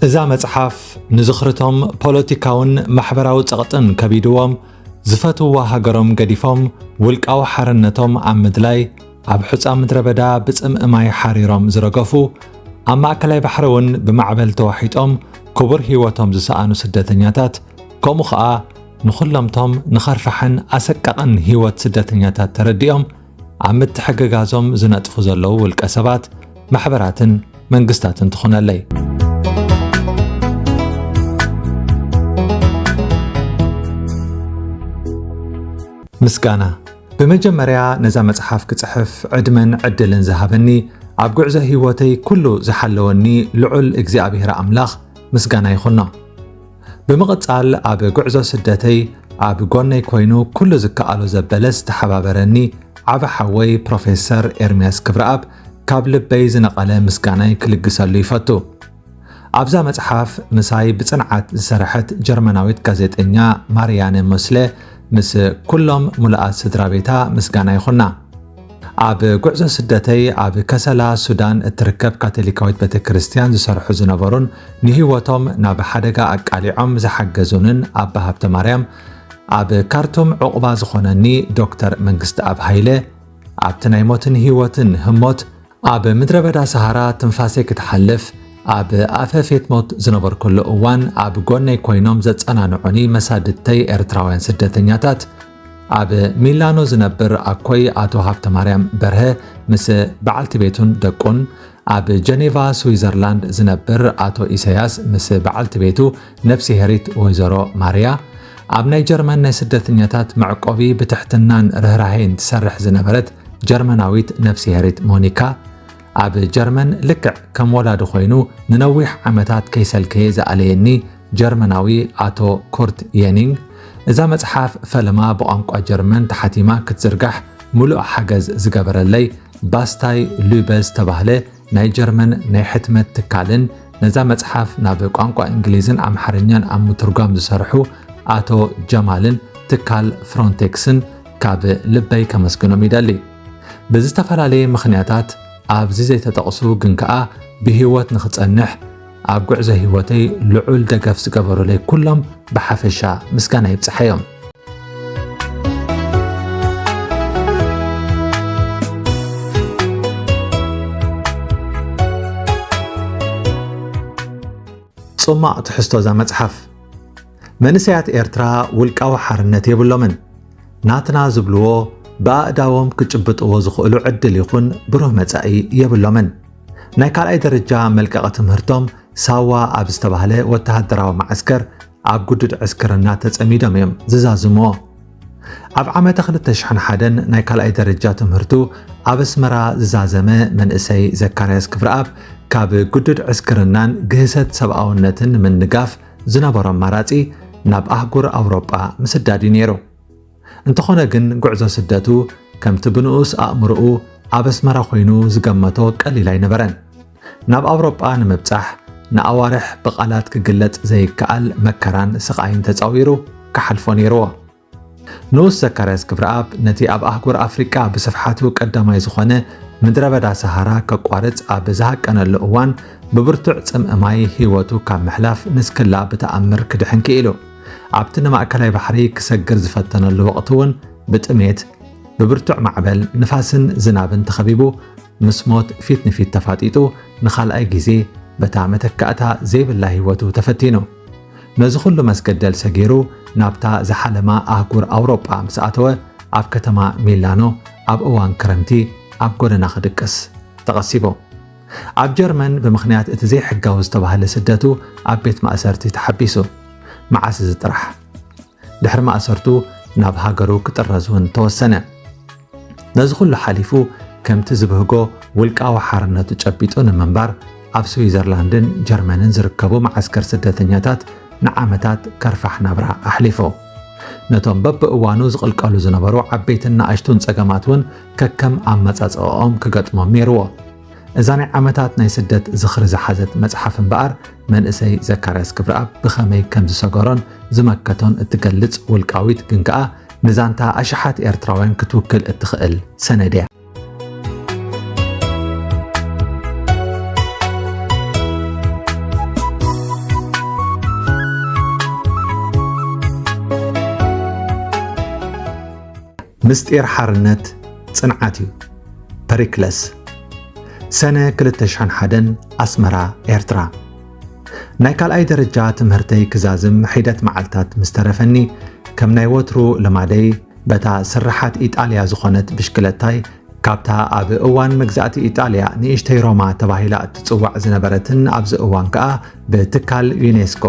እዛ መጽሓፍ ንዝኽርቶም ፖለቲካውን ማሕበራዊ ጸቕጥን ከቢድዎም፣ ዝፈትውዋ ሃገሮም ገዲፎም ውልቃዊ ሓርነቶም ኣብ ምድላይ ኣብ ሑጻ ምድረ በዳ ብጽምኢ ማይ ሓሪሮም ዝረገፉ፣ ኣብ ማእከላይ ባሕሪ እውን ብማዕበል ተዋሒጦም ክቡር ህይወቶም ዝሰኣኑ ስደተኛታት፣ ከምኡ ኸኣ ንኹሎምቶም ንኸርፋሕን ኣሰቃቕን ህይወት ስደተኛታት ተረዲኦም ኣብ ምትሕግጋዞም ዝነጥፉ ዘለዉ ውልቀ ሰባት፣ ማሕበራትን መንግስታትን ትኹነለይ። ምስጋና። ብመጀመርያ ነዛ መጽሓፍ ክጽሕፍ ዕድመን ዕድልን ዝሃበኒ፣ ኣብ ጉዕዞ ህይወተይ ኩሉ ዝሓለወኒ ልዑል እግዚኣብሔር ኣምላኽ ምስጋና ይኹኖ። ብምቕጻል ኣብ ጉዕዞ ስደተይ ኣብ ጎነይ ኮይኑ ኩሉ ዝከኣሎ ዘበለ ዝተሓባበረኒ ዓቢ ሓወይ ፕሮፌሰር ኤርምያስ ክብረኣብ ካብ ልበይ ዝነቐለ ምስጋናይ ክልግሰሉ ይፈቱ። ኣብዛ መጽሓፍ ምሳይ ብጽንዓት ዝሰርሐት ጀርመናዊት ጋዜጠኛ ማርያነ ሞስለ ምስ ኩሎም ሙሉኣት ስድራ ቤታ ምስጋና ይኹና። ኣብ ጉዕዞ ስደተይ ኣብ ከሰላ ሱዳን እትርከብ ካቶሊካዊት ቤተ ክርስቲያን ዝሰርሑ ዝነበሩን ንህይወቶም ናብ ሓደጋ ኣቃሊዖም ዝሓገዙንን ኣባ ሃብተ ማርያም፣ ኣብ ካርቱም ዕቑባ ዝኾነኒ ዶክተር መንግስትኣብ ሃይለ፣ ኣብቲ ናይ ሞትን ህይወትን ህሞት ኣብ ምድረ በዳ ሰሃራ ትንፋሰይ ክትሓልፍ ኣብ ኣፈ ፌት ሞት ዝነበርኩሉ እዋን ኣብ ጎነይ ኮይኖም ዘጸናንዑኒ መሳድድተይ ኤርትራውያን ስደተኛታት፣ ኣብ ሚላኖ ዝነብር ኣኮይ ኣቶ ሃብተማርያም በርሀ ምስ በዓልቲ ቤቱን ደቁን፣ ኣብ ጀኔቫ ስዊዘርላንድ ዝነብር ኣቶ ኢሳያስ ምስ በዓልቲ ቤቱ ነፍስሄሪት ወይዘሮ ማርያ፣ ኣብ ናይ ጀርመን ናይ ስደተኛታት መዕቆቢ ብትሕትናን ርህራሄን ትሰርሕ ዝነበረት ጀርመናዊት ነፍስሄሪት ሞኒካ፣ ኣብ ጀርመን ልክዕ ከም ወላዲ ኮይኑ ንነዊሕ ዓመታት ከይሰልከየ ዝኣለየኒ ጀርመናዊ ኣቶ ኩርት የኒንግ፣ እዛ መጽሓፍ ፈለማ ብቋንቋ ጀርመን ተሓቲማ ክትዝርጋሕ ምሉእ ሓገዝ ዝገበረለይ ባስታይ ሉበ ዝተባህለ ናይ ጀርመን ናይ ሕትመት ትካልን ነዛ መጽሓፍ ናብ ቋንቋ እንግሊዝን ኣምሓርኛን ኣብ ምትርጓም ዝሰርሑ ኣቶ ጀማልን ትካል ፍሮንቴክስን ካብ ልበይ ከመስግኖም ይደሊ። ብዝተፈላለየ ምኽንያታት ኣብዚ ዘይተጠቕሱ ግን ከኣ ብህይወት ንኽጸንሕ ኣብ ጉዕዞ ህይወተይ ልዑል ደገፍ ዝገበሩለይ ኩሎም ብሓፈሻ ምስጋና ይብጽሓዮም። ጽማቕ ትሕዝቶ እዛ መጽሓፍ። መንእሰያት ኤርትራ ውልቃዊ ሓርነት የብሎምን። ናትና ዝብልዎ ብኣእዳዎም ክጭብጥዎ ዝኽእሉ ዕድል ይኹን ብሩህ መጻኢ የብሎምን። ናይ ካልኣይ ደረጃ መልቀቒ ትምህርቶም ሳዋ ኣብ ዝተባህለ ወተሃደራዊ መዓስከር ኣብ ግዱድ ዕስክርና ተጸሚዶም እዮም ዝዛዝምዎ። ኣብ ዓመተ ክልተ ሽሕን ሓደን ናይ ካልኣይ ደረጃ ትምህርቱ ኣብ ኣስመራ ዝዛዘመ መንእሰይ ዘካርያስ ክብረኣብ፣ ካብ ግዱድ ዕስክርናን ግህሰት ሰብኣውነትን ንምንጋፍ ዝነበሮ ኣማራጺ ናብ ኣህጉር ኣውሮጳ ምስዳድ እዩ ነይሩ። እንተኾነ ግን፣ ጉዕዞ ስደቱ ከምቲ ብንኡስ ኣእምሮኡ ኣብ ኣስመራ ኮይኑ ዝገመቶ ቀሊል ኣይነበረን። ናብ ኣውሮጳ ንምብጻሕ ንኣዋርሕ ብቓላት ክግለጽ ዘይከኣል መከራን ስቓይን ተጻዊሩ ክሓልፎ ነይርዎ። ንኡስ ዘካርያስ ክብረኣብ ነቲ ኣብ ኣህጉር ኣፍሪቃ ብስፍሓቱ ቀዳማይ ዝኾነ ምድረ በዳ ሰሃራ ከቋርጽ ኣብ ዝሃቀነሉ እዋን፣ ብብርቱዕ ጽምኢ ማይ ህይወቱ ካብ ምሕላፍ ንስክላ ብተኣምር ክድሕን ክኢሉ። ኣብቲ ንማእከላይ ባሕሪ ክሰግር ዝፈተነሉ ወቕቲ እውን ብጥሜት፣ ብብርቱዕ ማዕበል፣ ንፋስን ዝናብን ተኸቢቡ ምስ ሞት ፊት ንፊት ተፋጢጡ ንኻልኣይ ግዜ በታ መተካእታ ዘይብላ ህይወቱ ተፈቲኑ። ነዚ ኩሉ መስገደል ሰጊሩ ናብታ ዝሓለማ ኣህጉር ኣውሮጳ ምስ ኣተወ፣ ኣብ ከተማ ሚላኖ ኣብ እዋን ክረምቲ ኣብ ጎደና ክድቅስ ተቐሲቡ። ኣብ ጀርመን ብምኽንያት እቲ ዘይሕጋዊ ዝተባህለ ስደቱ ኣብ ቤት ማእሰርቲ ተሓቢሱ። መዓስ እዚ ጥራሕ? ድሕሪ ማእሰርቱ ናብ ሃገሩ ክጥረዝ እውን ተወሰነ። ነዚ ኩሉ ሓሊፉ፣ ከምቲ ዝብህጎ ውልቃዊ ሓርነቱ ጨቢጡ ንምንባር፣ ኣብ ስዊዘርላንድን ጀርመንን ዝርከቡ መዓስከር ስደተኛታት ንዓመታት ከርፋሕ ናብራ ኣሕሊፉ። ነቶም በብእዋኑ ዝቕልቀሉ ዝነበሩ ዓበይትን ንኣሽቱን ጸገማት እውን ከከም ኣመጻጽኣኦም ክገጥሞም ነይርዎ። እዛ ናይ ዓመታት ናይ ስደት ዝኽሪ ዝሓዘት መጽሓፍ እምበኣር፣ መንእሰይ ዘካርያስ ክብረኣብ ብኸመይ ከም ዝሰገሮን ዝመከቶን እትገልጽ ውልቃዊት፣ ግን ከኣ ንዛንታ ኣሽሓት ኤርትራውያን ክትውክል እትኽእል ሰነድ እያ። ምስጢር ሓርነት ጽንዓት እዩ። ፐሪክለስ። ሰነ ክልተ ሽሕን ሓደን፣ ኣስመራ፣ ኤርትራ። ናይ ካልኣይ ደረጃ ትምህርተይ ክዛዝም ሒደት መዓልታት ምስ ተረፈኒ፣ ከም ናይ ወትሩ ልማደይ፣ በታ ስርሓት ኢጣልያ ዝኾነት ብሽክለታይ፣ ካብታ ኣብ እዋን መግዛእቲ ኢጣልያ ንእሽተይ ሮማ ተባሂላ እትጽዋዕ ዝነበረትን ኣብዚ እዋን ከኣ ብትካል ዩኔስኮ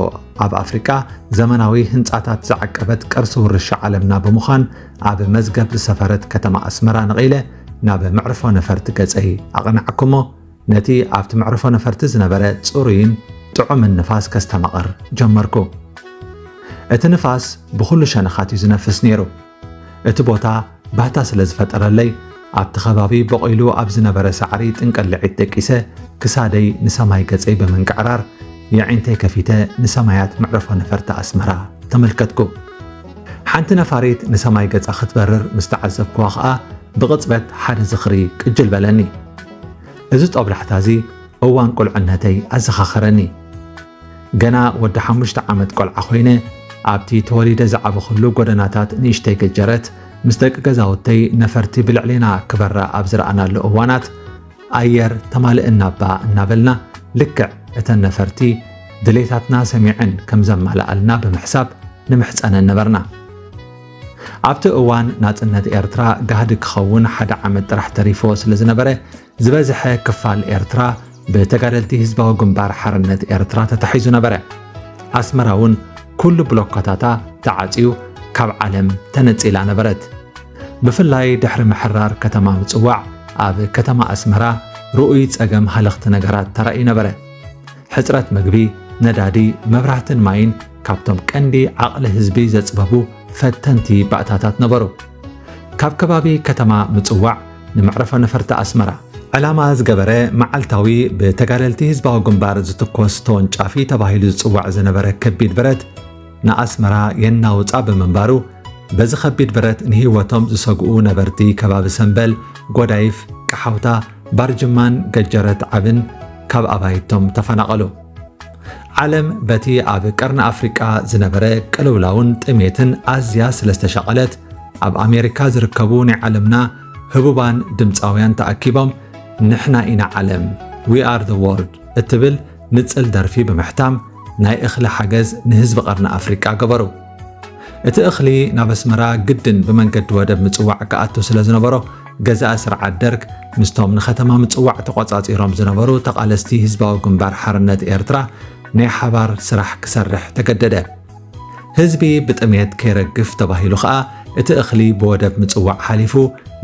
ኣብ ኣፍሪቃ ዘመናዊ ህንጻታት ዝዓቀበት ቅርሲ ውርሻ ዓለምና ብምዃን ኣብ መዝገብ ዝሰፈረት ከተማ ኣስመራ ነቒለ ናብ መዕርፎ ነፈርቲ ገጸይ ኣቕናዕኩሞ፣ ነቲ ኣብቲ መዕርፎ ነፈርቲ ዝነበረ ጽሩይን ጥዑምን ንፋስ ከስተማቕር ጀመርኩ። እቲ ንፋስ ብኹሉ ሸነኻት እዩ ዝነፍስ ነይሩ። እቲ ቦታ ባህታ ስለ ዝፈጠረለይ፣ ኣብቲ ከባቢ በቒሉ ኣብ ዝነበረ ሳዕሪ ጥንቀልዒት ደቂሰ፣ ክሳደይ ንሰማይ ገጸይ ብምንቅዕራር፣ የዒንተይ ከፊተ ንሰማያት መዕርፎ ነፈርቲ ኣስመራ ተመልከትኩ። ሓንቲ ነፋሪት ንሰማይ ገጻ ክትበርር ምስ ተዓዘብኩዋ ኸኣ፣ ብቕጽበት ሓደ ዝኽሪ ቅጅል በለኒ። እዚ ጦብላሕታ እዚ እዋን ቁልዕነተይ ኣዘኻኸረኒ። ገና ወዲ ሓሙሽተ ዓመት ቆልዓ ኮይነ፣ ኣብቲ ተወሊደ ዝዓበኹሉ ጎደናታት ንእሽተይ ገጀረት፣ ምስ ደቂ ገዛውተይ ነፈርቲ ብልዕሌና ክበራ ኣብ ዝረኣናሉ እዋናት፣ ኣየር ተማልእና እባ እናበልና፣ ልክዕ እተን ነፈርቲ ድሌታትና ሰሚዐን ከም ዘማልኣልና ብምሕሳብ ንምሕጸነን ነበርና። ኣብቲ እዋን ናጽነት ኤርትራ ጋህዲ ክኸውን ሓደ ዓመት ጥራሕ ተሪፎ ስለ ዝነበረ፣ ዝበዝሐ ክፋል ኤርትራ ብተጋደልቲ ህዝባዊ ግንባር ሓርነት ኤርትራ ተታሒዙ ነበረ። ኣስመራ እውን ኩሉ ብሎኮታታ ተዓጽዩ ካብ ዓለም ተነጺላ ነበረት። ብፍላይ ድሕሪ ምሕራር ከተማ ምጽዋዕ፣ ኣብ ከተማ ኣስመራ ርኡይ ጸገም ሃለኽቲ ነገራት ተራእዩ ነበረ። ሕጽረት መግቢ፣ ነዳዲ፣ መብራህትን ማይን ካብቶም ቀንዲ ዓቕሊ ህዝቢ ዘጽበቡ ፈተንቲ ባእታታት ነበሩ። ካብ ከባቢ ከተማ ምጽዋዕ ንመዕረፎ ነፈርቲ ኣስመራ ዕላማ ዝገበረ፣ መዓልታዊ ብተጋደልቲ ህዝባዊ ግንባር ዝትኮስ ተወንጫፊ ተባሂሉ ዝጽዋዕ ዝነበረ ከቢድ ብረት ንኣስመራ የናውጻ ብምንባሩ፣ በዚ ከቢድ ብረት ንህይወቶም ዝሰግኡ ነበርቲ ከባቢ ሰምበል፣ ጎዳይፍ፣ ቀሓውታ፣ ባርጅማን ገጀረት ዓብን ካብ ኣባይቶም ተፈናቐሉ። ዓለም በቲ ኣብ ቀርኒ ኣፍሪቃ ዝነበረ ቅልውላውን ጥሜትን ኣዝያ ስለ ዝተሻቐለት፣ ኣብ ኣሜሪካ ዝርከቡ ናይ ዓለምና ህቡባን ድምጻውያን ተኣኪቦም፣ ንሕና ኢና ዓለም፣ We are the world እትብል ንጽል ደርፊ ብምሕታም፣ ናይ እኽሊ ሓገዝ ንህዝቢ ቀርኒ ኣፍሪቃ ገበሩ። እቲ እኽሊ ናብ ኣስመራ ግድን ብመንገዲ ወደብ ምጽዋዕ ክኣቱ ስለ ዝነበሮ፣ ገዛኢ ስርዓት ደርግ ምስቶም ንከተማ ምጽዋዕ ተቖጻጺሮም ዝነበሩ ተቓለስቲ ህዝባዊ ግንባር ሓርነት ኤርትራ ናይ ሓባር ስራሕ ክሰርሕ ተገደደ። ህዝቢ ብጥሜት ከይረግፍ ተባሂሉ ከኣ፣ እቲ እኽሊ ብወደብ ምጽዋዕ ሓሊፉ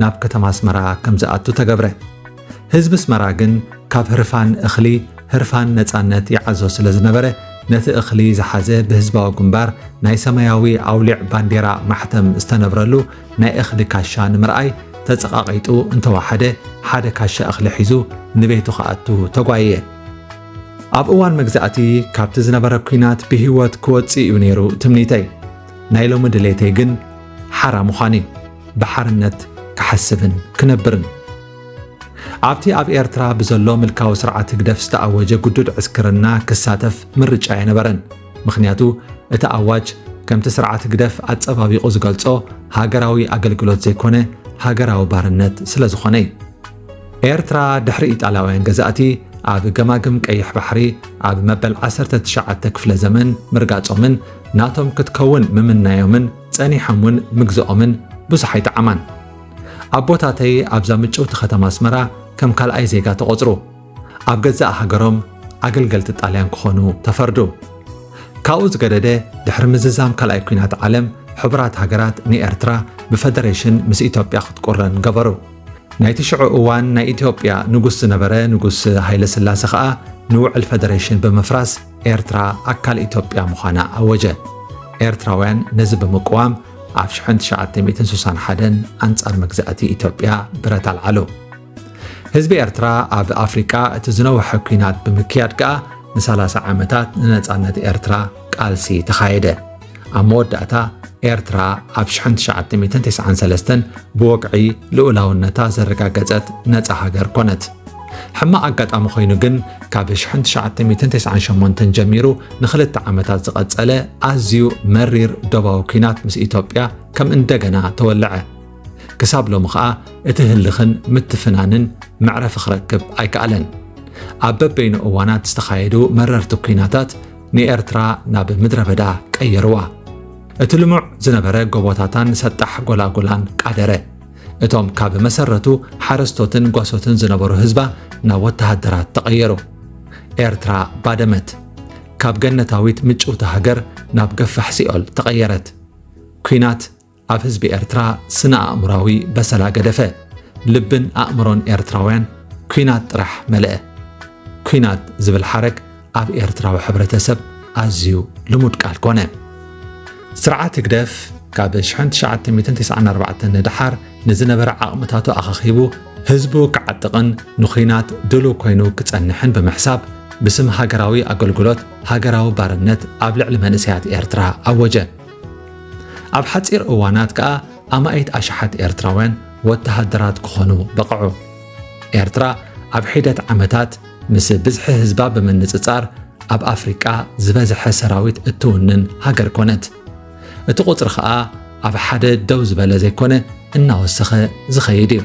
ናብ ከተማ ኣስመራ ከም ዝኣቱ ተገብረ። ህዝቢ ኣስመራ ግን ካብ ህርፋን እኽሊ፣ ህርፋን ነጻነት ይዓዞ ስለ ዝነበረ፣ ነቲ እኽሊ ዝሓዘ ብህዝባዊ ግንባር ናይ ሰማያዊ ኣውሊዕ ባንዴራ ማሕተም ዝተነብረሉ ናይ እኽሊ ካሻ ንምርኣይ ተጸቓቒጡ እንተወሓደ፣ ሓደ ካሻ እኽሊ ሒዙ ንቤቱ ክኣቱ ተጓየየ። ኣብ እዋን መግዛእቲ ካብቲ ዝነበረ ኲናት ብህይወት ክወጽእ እዩ ነይሩ ትምኒተይ። ናይ ሎሚ ድሌተይ ግን ሓራ ምዃን እዩ። ብሓርነት ክሓስብን ክነብርን። ኣብቲ ኣብ ኤርትራ ብዘሎ ምልካዊ ስርዓት ህግደፍ ዝተኣወጀ ግዱድ ዕስክርና ክሳተፍ ምርጫ ኣይነበረን። ምኽንያቱ፣ እቲ ኣዋጅ ከምቲ ስርዓት ህግደፍ ኣጸባቢቑ ዝገልጾ ሃገራዊ ኣገልግሎት ዘይኮነ፣ ሃገራዊ ባርነት ስለ ዝኾነ እዩ። ኤርትራ ድሕሪ ኢጣልያውያን ገዛእቲ ኣብ ገማግም ቀይሕ ባሕሪ ኣብ መበል ዓሰርተ ትሽዓተ ክፍለ ዘመን ምርጋጾምን ናቶም ክትከውን ምምናዮምን ጸኒሖም እውን ምግዝኦምን ብዙሕ ኣይጠዓማን። ኣቦታተይ ኣብዛ ምጭውቲ ከተማ ኣስመራ ከም ካልኣይ ዜጋ ተቖጽሩ። ኣብ ገዛእ ሃገሮም ኣገልገልቲ ጣልያን ክኾኑ ተፈርዱ። ካብኡ ዝገደደ፣ ድሕሪ ምዝዛም ካልኣይ ኲናት ዓለም፣ ሕቡራት ሃገራት ንኤርትራ ብፈደሬሽን ምስ ኢትዮጵያ ክትቁረን ገበሩ። ናይቲ ሽዑ እዋን ናይ ኢትዮጵያ ንጉስ ዝነበረ ንጉስ ሃይለ ስላሰ ኸኣ ንውዕል ፈደሬሽን ብምፍራስ ኤርትራ ኣካል ኢትዮጵያ ምዃና ኣወጀ። ኤርትራውያን ነዚ ብምቅዋም ኣብ ሽሕን ትሽዓተ ሚእትን ስሳን ሓደን ኣንጻር መግዛእቲ ኢትዮጵያ ብረት ኣልዓሉ። ህዝቢ ኤርትራ ኣብ ኣፍሪቃ እቲ ዝነውሐ ኲናት ብምክያድ ከኣ ንሰላሳ ዓመታት ንነጻነት ኤርትራ ቃልሲ ተኻየደ። ኣብ መወዳእታ ኤርትራ ኣብ ሽሕን ትሽዓተ ሚእትን ተስዓን ሰለስተን ብወግዒ ልኡላውነታ ዘረጋገጸት ነጻ ሃገር ኮነት። ሕማቕ ኣጋጣሚ ኮይኑ ግን ካብ ሽሕን ትሽዓተ ሚእትን ተስዓን ሸሞንተን ጀሚሩ ንኽልተ ዓመታት ዝቐጸለ ኣዝዩ መሪር ዶባዊ ኲናት ምስ ኢትዮጵያ ከም እንደገና ተወለዐ። ክሳብ ሎሚ ኸኣ እቲ ህልኽን ምትፍናንን መዕረፊ ክረክብ ኣይከኣለን። ኣብ በበይኑ እዋናት ዝተኻየዱ መረርቲ ኲናታት ንኤርትራ ናብ ምድረ በዳ ቀየርዋ። እቲ ልሙዕ ዝነበረ ጎቦታታን ሰጣሕ ጎላጉላን ቃደረ። እቶም ካብ መሰረቱ ሓረስቶትን ጓሶትን ዝነበሩ ህዝባ ናብ ወተሃደራት ተቐየሩ። ኤርትራ ባደመት። ካብ ገነታዊት ምጭውቲ ሃገር ናብ ገፋሕ ሲኦል ተቐየረት። ኲናት ኣብ ህዝቢ ኤርትራ ስነ ኣእምራዊ በሰላ ገደፈ። ልብን ኣእምሮን ኤርትራውያን ኲናት ጥራሕ መልአ። ኲናት ዝብል ሓረግ ኣብ ኤርትራዊ ሕብረተሰብ ኣዝዩ ልሙድ ቃል ኮነ። ስርዓት ህግደፍ ካብ ሽሕን ትሽዓተ ሚእትን ተስዓን ኣርባዕተን ንደሓር ንዝነበረ ዓቕምታቱ ኣኻኺቡ ህዝቡ ክዓጥቕን ንኲናት ድሉው ኮይኑ ክጸንሕን ብምሕሳብ ብስም ሃገራዊ ኣገልግሎት ሃገራዊ ባርነት ኣብ ልዕሊ መንእሰያት ኤርትራ ኣወጀ። ኣብ ሓጺር እዋናት ከኣ ኣማኢት ኣሽሓት ኤርትራውያን ወተሃደራት ክኾኑ በቕዑ። ኤርትራ ኣብ ሒደት ዓመታት ምስ ብዝሒ ህዝባ ብምንጽጻር ኣብ ኣፍሪቃ ዝበዝሐ ሰራዊት እትውንን ሃገር ኮነት። እቲ ቁጽሪ ኸኣ ኣብ ሓደ ደው ዝበለ ዘይኮነ እናወሰኸ ዝኸይድ እዩ።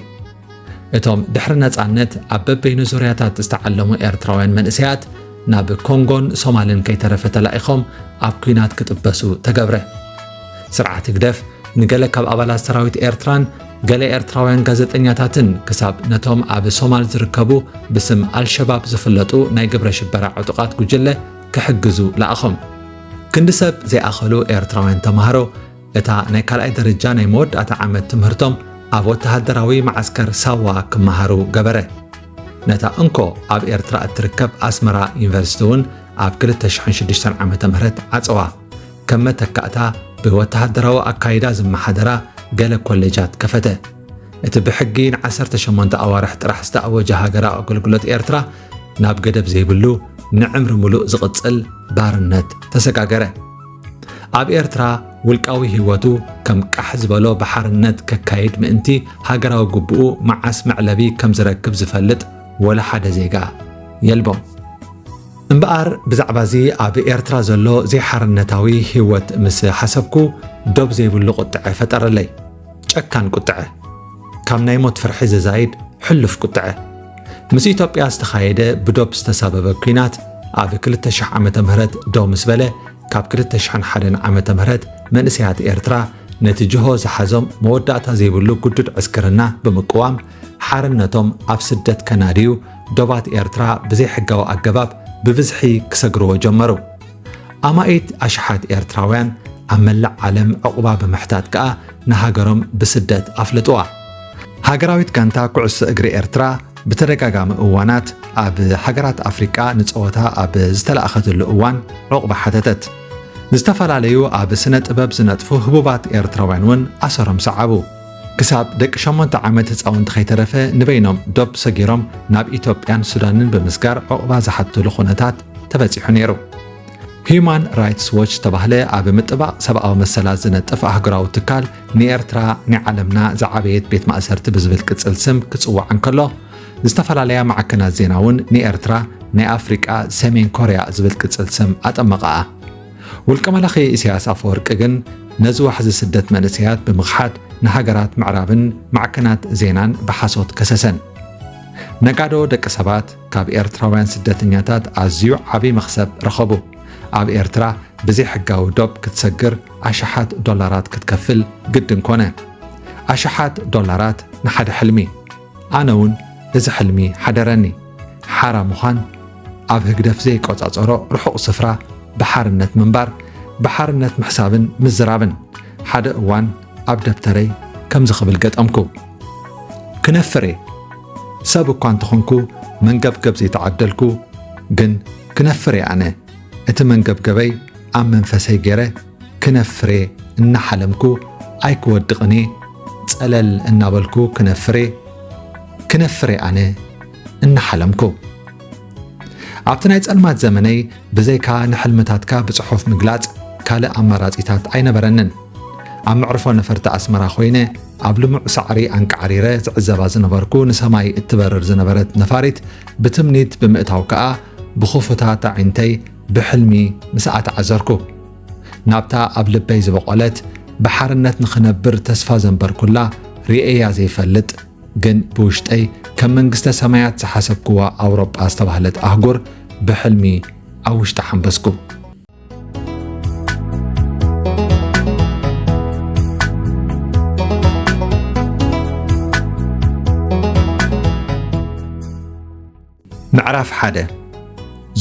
እቶም ድሕሪ ነጻነት ኣብ በበይኑ ዙርያታት ዝተዓለሙ ኤርትራውያን መንእሰያት ናብ ኮንጎን ሶማልን ከይተረፈ ተላኢኾም ኣብ ኲናት ክጥበሱ ተገብረ። ስርዓት ህግደፍ ንገለ ካብ ኣባላት ሰራዊት ኤርትራን ገለ ኤርትራውያን ጋዜጠኛታትን ክሳብ ነቶም ኣብ ሶማል ዝርከቡ ብስም ኣልሸባብ ዝፍለጡ ናይ ግብረ ሽበራ ዕጡቓት ጉጅለ ክሕግዙ ለኣኾም። ክንዲ ሰብ ዘይኣኸሉ ኤርትራውያን ተማሃሮ እታ ናይ ካልኣይ ደረጃ ናይ መወዳእታ ዓመት ትምህርቶም ኣብ ወተሃደራዊ መዓስከር ሳዋ ክመሃሩ ገበረ። ነታ እንኮ ኣብ ኤርትራ እትርከብ ኣስመራ ዩኒቨርሲቲ እውን ኣብ ክልተ ሽሕን ሽዱሽተን ዓመተ ምህረት ዓጸዋ። ከም መተካእታ ብወተሃደራዊ ኣካይዳ ዝመሓደራ ገለ ኮሌጃት ከፈተ። እቲ ብሕጊ ንዓሰርተ ሸሞንተ ኣዋርሕ ጥራሕ ዝተኣወጀ ሃገራዊ ኣገልግሎት ኤርትራ ናብ ገደብ ዘይብሉ ንዕምሪ ምሉእ ዝቕጽል ባርነት ተሰጋገረ። ኣብ ኤርትራ ውልቃዊ ህይወቱ ከም ቃሕ ዝበሎ ብሓርነት ከካይድ ምእንቲ ሃገራዊ ግቡኡ መዓስ መዕለቢ ከም ዝረክብ ዝፈልጥ ወላ ሓደ ዜጋ የልቦን። እምበኣር ብዛዕባ እዚ ኣብ ኤርትራ ዘሎ ዘይሓርነታዊ ህይወት ምስ ሓሰብኩ ዶብ ዘይብሉ ቁጥዐ ፈጠረለይ። ጨካን ቁጥዐ። ካብ ናይ ሞት ፍርሒ ዝዛይድ ሕሉፍ ቁጥዐ። ምስ ኢትዮጵያ ዝተኻየደ ብዶብ ዝተሳበበ ኲናት ኣብ ክልተ ሽሕ ዓመተ ምህረት ደው ምስ በለ፣ ካብ ክልተ ሽሕን ሓደን ዓመተ ምህረት መንእሰያት ኤርትራ ነቲ ጅሆ ዝሓዞም መወዳእታ ዘይብሉ ግዱድ ዕስክርና ብምቅዋም፣ ሓርነቶም ኣብ ስደት ከናድዩ ዶባት ኤርትራ ብዘይሕጋዊ ኣገባብ ብብዝሒ ክሰግርዎ ጀመሩ። ኣማኢት ኣሽሓት ኤርትራውያን ኣብ መላእ ዓለም ዕቑባ ብምሕታት ከኣ ንሃገሮም ብስደት ኣፍለጥዋ። ሃገራዊት ጋንታ ኩዕሶ እግሪ ኤርትራ ብተደጋጋሚ እዋናት ኣብ ሃገራት ኣፍሪቃ ንጸወታ ኣብ ዝተላእኸትሉ እዋን ዕቑባ ሓተተት። ዝተፈላለዩ ኣብ ስነ ጥበብ ዝነጥፉ ህቡባት ኤርትራውያን እውን ኣሰሮም ሰዓቡ። ክሳብ ደቂ ሸሞንተ ዓመት ህጻውንቲ ከይተረፈ ንበይኖም ዶብ ሰጊሮም ናብ ኢትዮጵያን ሱዳንን ብምስጋር ዕቑባ ዝሓትሉ ኩነታት ተበጺሑ ነይሩ። ሂዩማን ራይትስ ዎች ዝተባህለ ኣብ ምጥባቕ ሰብኣዊ መሰላት ዝነጥፍ ኣህጉራዊ ትካል፣ ንኤርትራ ናይ ዓለምና ዝዓበየት ቤት ማእሰርቲ ብዝብል ቅጽል ስም ክጽዋዕ እንከሎ፣ ዝተፈላለያ ማዕከናት ዜና እውን ንኤርትራ ናይ ኣፍሪቃ ሰሜን ኮርያ ዝብል ቅጽል ስም ኣጠመቐኣ። ውልቀ መላኺ ኢሳያስ ኣፈወርቂ ግን ነዚ ዋሕዚ ስደት መንእሰያት ብምኽሓድ ንሃገራት ምዕራብን ማዕከናት ዜናን ብሓሶት ከሰሰን። ነጋዶ ደቂ ሰባት ካብ ኤርትራውያን ስደተኛታት ኣዝዩ ዓቢ መኽሰብ ረኸቡ። ኣብ ኤርትራ ብዘይሕጋዊ ዶብ ክትሰግር ኣሽሓት ዶላራት ክትከፍል ግድን ኮነ። ኣሽሓት ዶላራት ንሓደ ሕልሚ። ኣነ እውን እዚ ሕልሚ ሓደረኒ። ሓራ ምዃን፣ ኣብ ህግደፍ ዘይቆጻጸሮ ርሑቕ ስፍራ ብሓርነት ምንባር፣ ብሓርነት ምሕሳብን ምዝራብን። ሓደ እዋን ኣብ ደብተረይ ከምዚ ክብል ገጠምኩ። ክነፍር እየ። ሰብ እኳ እንተኾንኩ መንገብገብ ዘይተዓደልኩ፣ ግን ክነፍር እየ ኣነ። እቲ መንገብገበይ ኣብ መንፈሰይ ገይረ ክነፍር እየ እናሓለምኩ ኣይክወድቕን እየ፣ ጸለል እናበልኩ ክነፍር እየ፣ ክነፍር እየ ኣነ እናሓለምኩ። ኣብቲ ናይ ጸልማት ዘመነይ ብዘይካ ንሕልምታትካ ብጽሑፍ ምግላጽ ካልእ ኣማራጺታት ኣይነበረንን። ኣብ መዕርፎ ነፈርቲ ኣስመራ ኮይነ ኣብ ልሙዕ ሳዕሪ ኣንቃዕሪረ ዝዕዘባ ዝነበርኩ ንሰማይ እትበርር ዝነበረት ነፋሪት ብትምኒት ብምእታው ከኣ ብኽፉታት ኣዒንተይ ብሕልሚ ምስኣ ተዓዘርኩ። ናብታ ኣብ ልበይ ዝበቖለት ብሓርነት ንኽነብር ተስፋ ዘንበርኩላ ርእየያ ዘይፈልጥ፣ ግን ብውሽጠይ ከም መንግስተ ሰማያት ዝሓሰብክዋ ኣውሮጳ ዝተባህለት ኣህጉር ብሕልሚ ኣብ ውሽጢ ሓንበስኩ። ምዕራፍ ሓደ።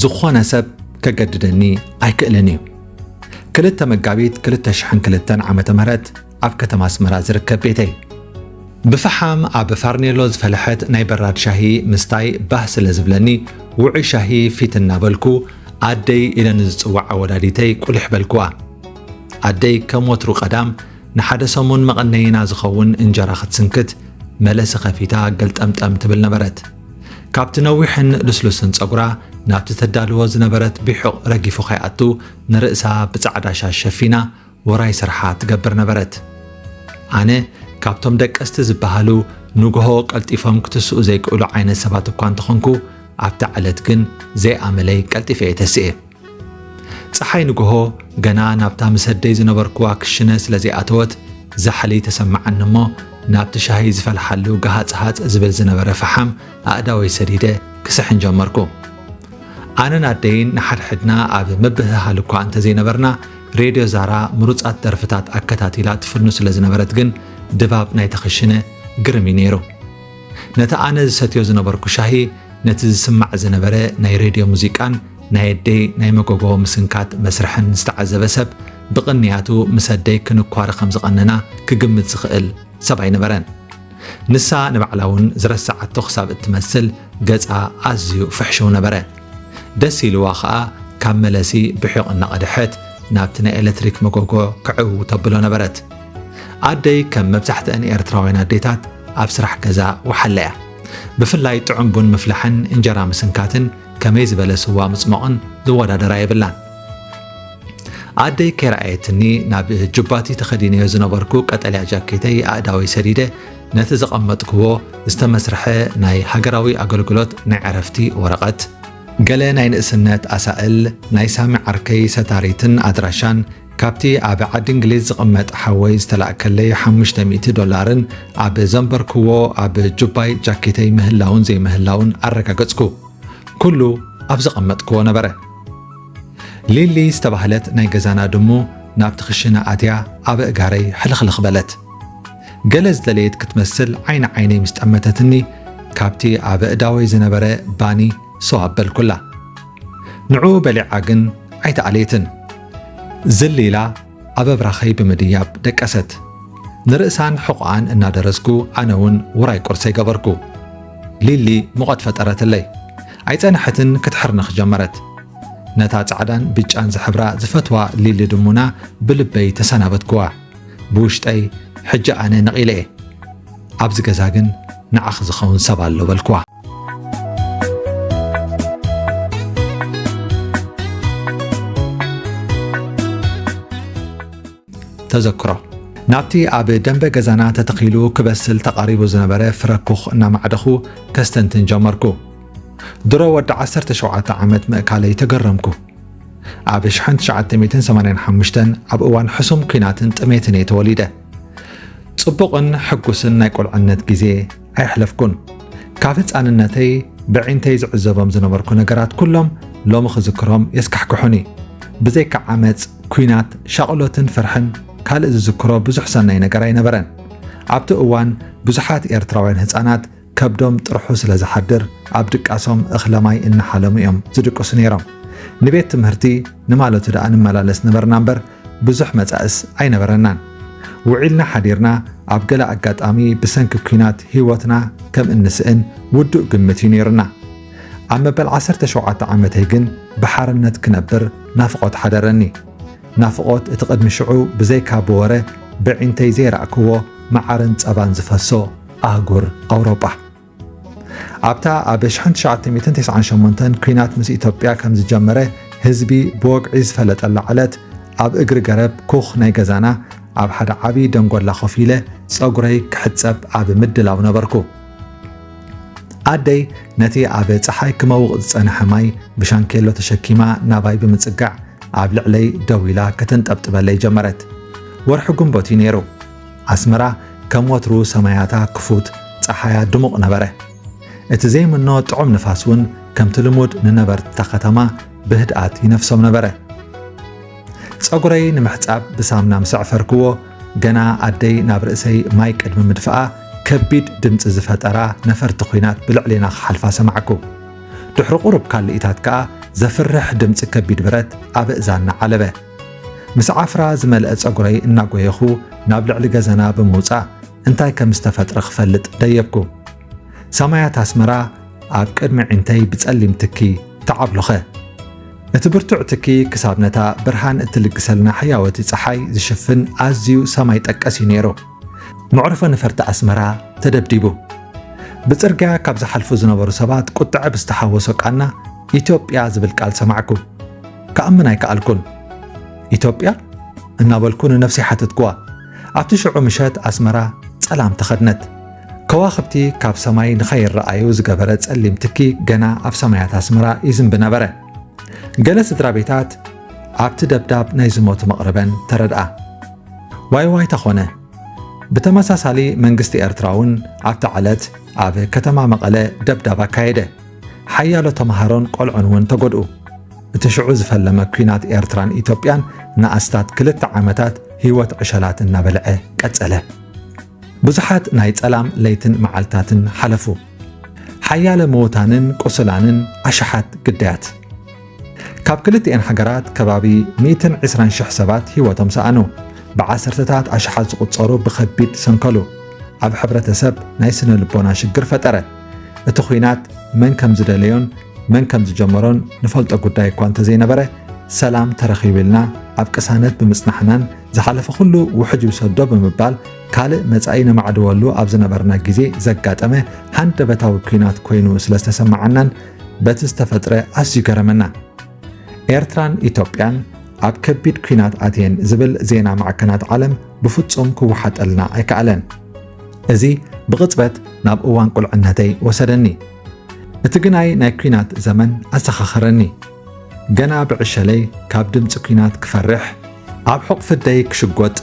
ዝኾነ ሰብ ከገድደኒ ኣይክእልን እዩ። ክልተ መጋቢት ክልተ ሽሕን ክልተን ዓመተ ምህረት ኣብ ከተማ ኣስመራ ዝርከብ ቤተይ። ብፈሓም ኣብ ፋርኔሎ ዝፈለሐት ናይ በራድ ሻሂ ምስታይ ባህ ስለ ዝብለኒ፣ ውዑይ ሻሂ ፊት እናበልኩ፣ ኣደይ ኢለ ንዝጽዋዕ ኣወዳዲተይ ቁሊሕ በልኩዋ። ኣደይ ከም ወትሩ ቀዳም ንሓደ ሰሙን መቐነይና ዝኸውን እንጀራ ክትስንክት፣ መለሲ ከፊታ ገልጠምጠም ትብል ነበረት። ካብቲ ነዊሕን ልስሉስን ጸጉራ ናብቲ ተዳልዎ ዝነበረት ቢሑቕ ረጊፉ ከይኣቱ ንርእሳ ብጻዕዳ ሻሽ ሸፊና፣ ውራይ ስርሓ ትገብር ነበረት። ኣነ ካብቶም ደቀስቲ ዝበሃሉ ንግሆ ቀልጢፎም ክትስኡ ዘይክእሉ ዓይነት ሰባት እኳ እንተኾንኩ፣ ኣብታ ዕለት ግን ዘይኣመለይ ቀልጢፈ እየ ተስኤ። ጸሓይ ንግሆ ገና ናብታ ምስ ኣደይ ዝነበርኩዋ ክሽነ ስለ ዘይኣተወት፣ ዛሕሊ ተሰማዓኒ እሞ፣ ናብቲ ሻሂ ዝፈልሓሉ ገሃጽሃጽ ዝብል ዝነበረ ፈሓም ኣእዳወይ ሰዲደ ክስሕን ጀመርኩ። ኣነን ኣደይን ንሓድሕድና ኣብ ምብህሃል እኳ እንተዘይነበርና፣ ሬድዮ ዛራ ምሩጻት ደርፍታት ኣከታቲላ ትፍኑ ስለ ዝነበረት ግን፣ ድባብ ናይታ ክሽነ ግርም እዩ ነይሩ። ነቲ ኣነ ዝሰትዮ ዝነበርኩ ሻሂ፣ ነቲ ዝስማዕ ዝነበረ ናይ ሬድዮ ሙዚቃን ናይ ኣደይ ናይ መጎጎ ምስንካት መስርሕን ዝተዓዘበ ሰብ፣ ብቕንያቱ ምስ ኣደይ ክንኳረ ከም ዝቐነና ክግምት ዝኽእል ሰብ ኣይነበረን። ንሳ ንባዕላ እውን ዝረስዓቶ ክሳብ እትመስል ገጻ ኣዝዩ ፍሕሽው ነበረ። ደስ ኢልዋ ኸኣ ካብ መለሲ ብሒቕ እናቐድሐት ናብቲ ናይ ኤለክትሪክ መጎጎ ክዕው ተብሎ ነበረት። ኣደይ ከም መብዛሕትአን ኤርትራውያን ኣዴታት ኣብ ስራሕ ገዛ ወሓለ እያ። ብፍላይ ጥዑም ቡን ምፍላሕን እንጀራ ምስንካትን ከመይ ዝበለ ስዋ ምጽማቕን ዝወዳደራ የብላን። ኣደይ ከይረኣየትኒ ናብ ጁባቲ ተኸዲነዮ ዝነበርኩ ቀጠልያ ጃኬተይ ኣእዳወይ ሰዲደ ነቲ ዘቐመጥክዎ ዝተመስርሐ ናይ ሃገራዊ ኣገልግሎት ናይ ዕረፍቲ ወረቐት፣ ገለ ናይ ንእስነት ኣሳእል፣ ናይ ሳሚ ዓርከይ ሰታሪትን ኣድራሻን፣ ካብቲ ኣብ ዓዲ እንግሊዝ ዝቕመጥ ሓወይ ዝተላእከለይ ሓሙሽተ ሚእቲ ዶላርን ኣብ ዘንበርክዎ ኣብ ጁባይ ጃኬተይ ምህላውን ዘይምህላውን ኣረጋገጽኩ። ኩሉ ኣብ ዘቐመጥክዎ ነበረ። ሊሊ ዝተባህለት ናይ ገዛና ድሙ ናብቲ ክሽነ ኣትያ ኣብ ኣእጋረይ ሕልኽልኽ በለት። ገለ ዝደለየት ክትመስል ዓይኒ ዓይነይ ምስ ጠመተትኒ፣ ካብቲ ኣብ ኣእዳወይ ዝነበረ ባኒ ሰው ኣበልኩላ። ንዕኡ በሊዓ ግን ኣይተኣለየትን። ዝል ኢላ ኣብ ኣብራኸይ ብምድያብ ደቀሰት። ንርእሳን ሕቖኣን እናደረስኩ ኣነ እውን ውራይ ቁርሰይ ገበርኩ። ሊሊ ሙቐት ፈጠረትለይ። ኣይጸንሐትን ክትሕርንኽ ጀመረት። ነታ ጻዕዳን ብጫን ዝሕብራ ዝፈትዋ ሊሊ ድሙና ብልበይ ተሰናበትክዋ። ብውሽጠይ ሕጂ ኣነ ነቒለ እየ። ኣብዚ ገዛ ግን ንዓኺ ዝኸውን ሰብ ኣሎ በልክዋ። ተዘክሮ። ናብቲ ኣብ ደንበ ገዛና ተተኺሉ ክበስል ተቓሪቡ ዝነበረ ፍረ ኩኽ እናማዕደኹ ከስተንትን ጀመርኩ። ድሮ ወዲ ዓሰርተ ሸውዓተ ዓመት ምእካለይ ተገረምኩ። ኣብ ሽሕን ትሽዓተ ሚእትን ሰማንያን ሓሙሽተን ኣብ እዋን ሕሱም ኲናትን ጥሜትን እየ ተወሊደ። ጽቡቕን ሕጉስን ናይ ቁልዕነት ግዜ ኣየሕለፍኩን። ካብ ህጻንነተይ ብዒንተይ ዝዕዘቦም ዝነበርኩ ነገራት ኩሎም ሎሚ ክዝክሮም የስካሕክሑኒ። ብዘይካ ዓመጽ፣ ኲናት፣ ሻቕሎትን ፍርሕን ካልእ ዝዝክሮ ብዙሕ ሰናይ ነገር ኣይነበረን። ኣብቲ እዋን ብዙሓት ኤርትራውያን ህጻናት ከብዶም ጥርሑ ስለ ዝሓድር ኣብ ድቃሶም እኽለ ማይ እናሓለሙ እዮም ዝድቅሱ ነይሮም። ንቤት ትምህርቲ ንማለቱ ደኣ ንመላለስ ነበርና እምበር ብዙሕ መጻእስ ኣይነበረናን። ውዒልና ሓዲርና ኣብ ገለ ኣጋጣሚ ብሰንኪ ኲናት ህይወትና ከም እንስእን ውዱእ ግምት እዩ ነይሩና። ኣብ መበል ዓሰርተ ሸውዓተ ዓመተይ ግን ብሓርነት ክነብር ናፍቖት ሓደረኒ። ናፍቖት እቲ ቅድሚ ሽዑ ብዘይካ ብወረ ብዒንተይ ዘይረኣክዎ መዓርን ጸባን ዝፈሶ ኣህጉር ኣውሮጳ። ኣብታ ኣብ ሽሕን ትሽዓተ ሚእትን ተስዓን ሸሞንተን ኲናት ምስ ኢትዮጵያ ከም ዝጀመረ ህዝቢ ብወግዒ ዝፈለጠላ ዕለት፣ ኣብ እግሪ ገረብ ኩኽ ናይ ገዛና ኣብ ሓደ ዓቢ ደንጎላ ኮፍ ኢለ ጸጉረይ ክሕጸብ ኣብ ምድላው ነበርኩ። ኣደይ ነቲ ኣብ ጸሓይ ክመውቕ ዝጸንሐ ማይ ብሻንኬሎ ተሸኪማ ናባይ ብምጽጋዕ ኣብ ልዕለይ ደው ኢላ ከተንጠብጥበለይ ጀመረት። ወርሒ ግንቦት እዩ ነይሩ። ኣስመራ ከም ወትሩ ሰማያታ ክፉት፣ ጸሓያ ድሙቕ ነበረ። እቲ ዘይምኖ ጥዑም ንፋስ እውን ከምቲ ልሙድ ንነበርቲ እታ ከተማ ብህድኣት ይነፍሶም ነበረ። ጸጉረይ ንምሕጻብ ብሳምና ምስ ኣዕፈርክዎ፣ ገና ኣደይ ናብ ርእሰይ ማይ ቅድሚ ምድፍኣ፣ ከቢድ ድምጺ ዝፈጠራ ነፈርቲ ኲናት ብልዕሌና ክሓልፋ ሰማዕኩ። ድሕሪ ቁሩብ ካልኢታት ከኣ ዘፍርሕ ድምጺ ከቢድ ብረት ኣብ እዛና ዓለበ። ምስ ዓፍራ ዝመልአ ጸጉረይ እናጎየኹ ናብ ልዕሊ ገዛና ብምውጻእ እንታይ ከም ዝተፈጥረ ክፈልጥ ደየብኩ። ሰማያት ኣስመራ ኣብ ቅድሚ ዒንተይ ብጸሊም ትኪ ተዓብሎኸ። እቲ ብርቱዕ ትኪ ክሳብ ነታ ብርሃን እትልግሰልና ሕያወቲ ጸሓይ ዝሽፍን ኣዝዩ ሰማይ ጠቀስ እዩ ነይሩ። መዕርፎ ነፈርቲ ኣስመራ ተደብዲቡ። ብጽርግያ ካብ ዝሓልፉ ዝነበሩ ሰባት ቁጥዐ ብዝተሓወሶ ቃና፣ "ኢትዮጵያ" ዝብል ቃል ሰማዕኩ። ክኣምን ኣይከኣልኩን። "ኢትዮጵያ?" እናበልኩ ንነፍሰይ ሓተትኩዋ። ኣብቲ ሽዑ ምሸት ኣስመራ ጸላም ተኸድነት። ከዋኽብቲ ካብ ሰማይ ንኸይረኣዩ ዝገበረ ጸሊም ትኪ ገና ኣብ ሰማያት ኣስመራ ይዝንቢ ነበረ። ገለ ስድራ ቤታት ኣብቲ ደብዳብ ናይ ዝሞቱ መቕርበን ተረድኣ። ዋይ ዋይታ ኾነ። ብተመሳሳሊ መንግስቲ ኤርትራ እውን ኣብታ ዕለት ኣብ ከተማ መቐለ ደብዳብ ኣካየደ። ሓያሎ ተመሃሮን ቆልዑን እውን ተጎድኡ። እቲ ሽዑ ዝፈለመ ኲናት ኤርትራን ኢትዮጵያን ንኣስታት ክልተ ዓመታት ህይወት ዕሸላት እናበልዐ ቀጸለ። ብዙሓት ናይ ጸላም ለይትን መዓልታትን ሓለፉ። ሓያለ ምዉታንን ቁሱላንን ኣሽሓት ግዳያት። ካብ ክልቲኤን ሃገራት ከባቢ ሚእትን ዕስራን ሽሕ ሰባት ህይወቶም ሰኣኑ። ብዓሰርተታት ኣሽሓት ዝቑጸሩ ብኸቢድ ሰንከሉ። ኣብ ሕብረተሰብ ናይ ስነ ልቦና ሽግር ፈጠረ። እቲ ኲናት መን ከም ዝደለዮን መን ከም ዝጀመሮን ንፈልጦ ጉዳይ እኳ እንተዘይነበረ፣ ሰላም ተረኺቡ ኢልና ኣብ ቅሳነት ብምጽናሕናን ዝሓለፈ ኩሉ ውሕጅ ይውሰዶ ብምባል ካልእ መጻኢ ነማዕድወሉ ኣብ ዝነበርና ግዜ ዘጋጠመ ሃንደበታዊ ኲናት ኮይኑ ስለ ዝተሰማዓናን በቲ ዝተፈጥረ ኣዝዩ ገረመና። ኤርትራን ኢትዮጵያን ኣብ ከቢድ ኲናት ኣትየን ዝብል ዜና ማዕከናት ዓለም ብፍጹም ክወሓጠልና ኣይከኣለን። እዚ ብቕጽበት ናብ እዋን ቁልዕነተይ ወሰደኒ። እቲ ግናይ ናይ ኲናት ዘመን ኣዘኻኸረኒ። ገና ብዕሸለይ ካብ ድምጺ ኲናት ክፈርሕ፣ ኣብ ሕቑፊ ኣደይ ክሽጎጥ፣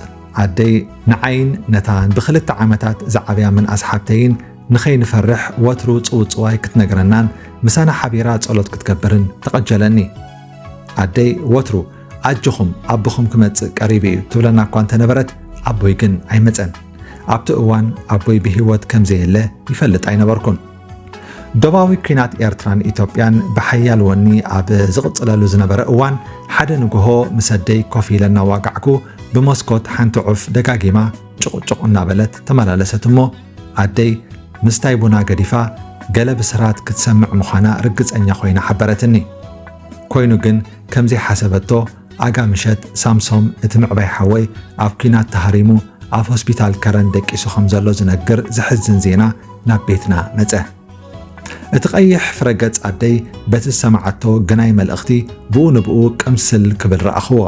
ኣደይ ንዓይን ነታ ብኽልተ ዓመታት ዝዓብያ ምንኣስ ሓብተይን ንኸይንፈርሕ ወትሩ ጽውጽዋይ ክትነግረናን ምሳና ሓቢራ ጸሎት ክትገብርን ተቐጀለኒ። ኣደይ ወትሩ "ኣጆኹም፣ ኣቦኹም ክመጽእ ቀሪቡ እዩ" ትብለና እኳ እንተነበረት፣ ኣቦይ ግን ኣይመጸን። ኣብቲ እዋን ኣቦይ ብህይወት ከም ዘየለ ይፈልጥ ኣይነበርኩን። ዶባዊ ኲናት ኤርትራን ኢትዮጵያን ብሓያል ወኒ ኣብ ዝቕጽለሉ ዝነበረ እዋን፣ ሓደ ንግሆ ምስ ኣደይ ኮፍ ኢለ እናዋጋዕኩ፣ ብመስኮት ሓንቲ ዑፍ ደጋጊማ ጭቑጭቕ እናበለት ተመላለሰት እሞ፣ ኣደይ ምስታይ ቡና ገዲፋ፣ ገለ ብስራት ክትሰምዕ ምዃና ርግጸኛ ኮይና ሓበረትኒ። ኮይኑ ግን፣ ከም ዘይሓሰበቶ፣ ኣጋ ምሸት ሳምሶም፣ እቲ ምዕባይ ሓወይ፣ ኣብ ኲናት ተሃሪሙ ኣብ ሆስፒታል ከረን ደቂሱ ከም ዘሎ ዝነግር ዘሕዝን ዜና ናብ ቤትና መጸ። እቲ ቀይሕ ፍረ ገጽ ኣደይ በቲ ዝሰማዓቶ ግናይ መልእኽቲ ብኡ ንብኡ ቅምስል ክብል ረኣኽዎ።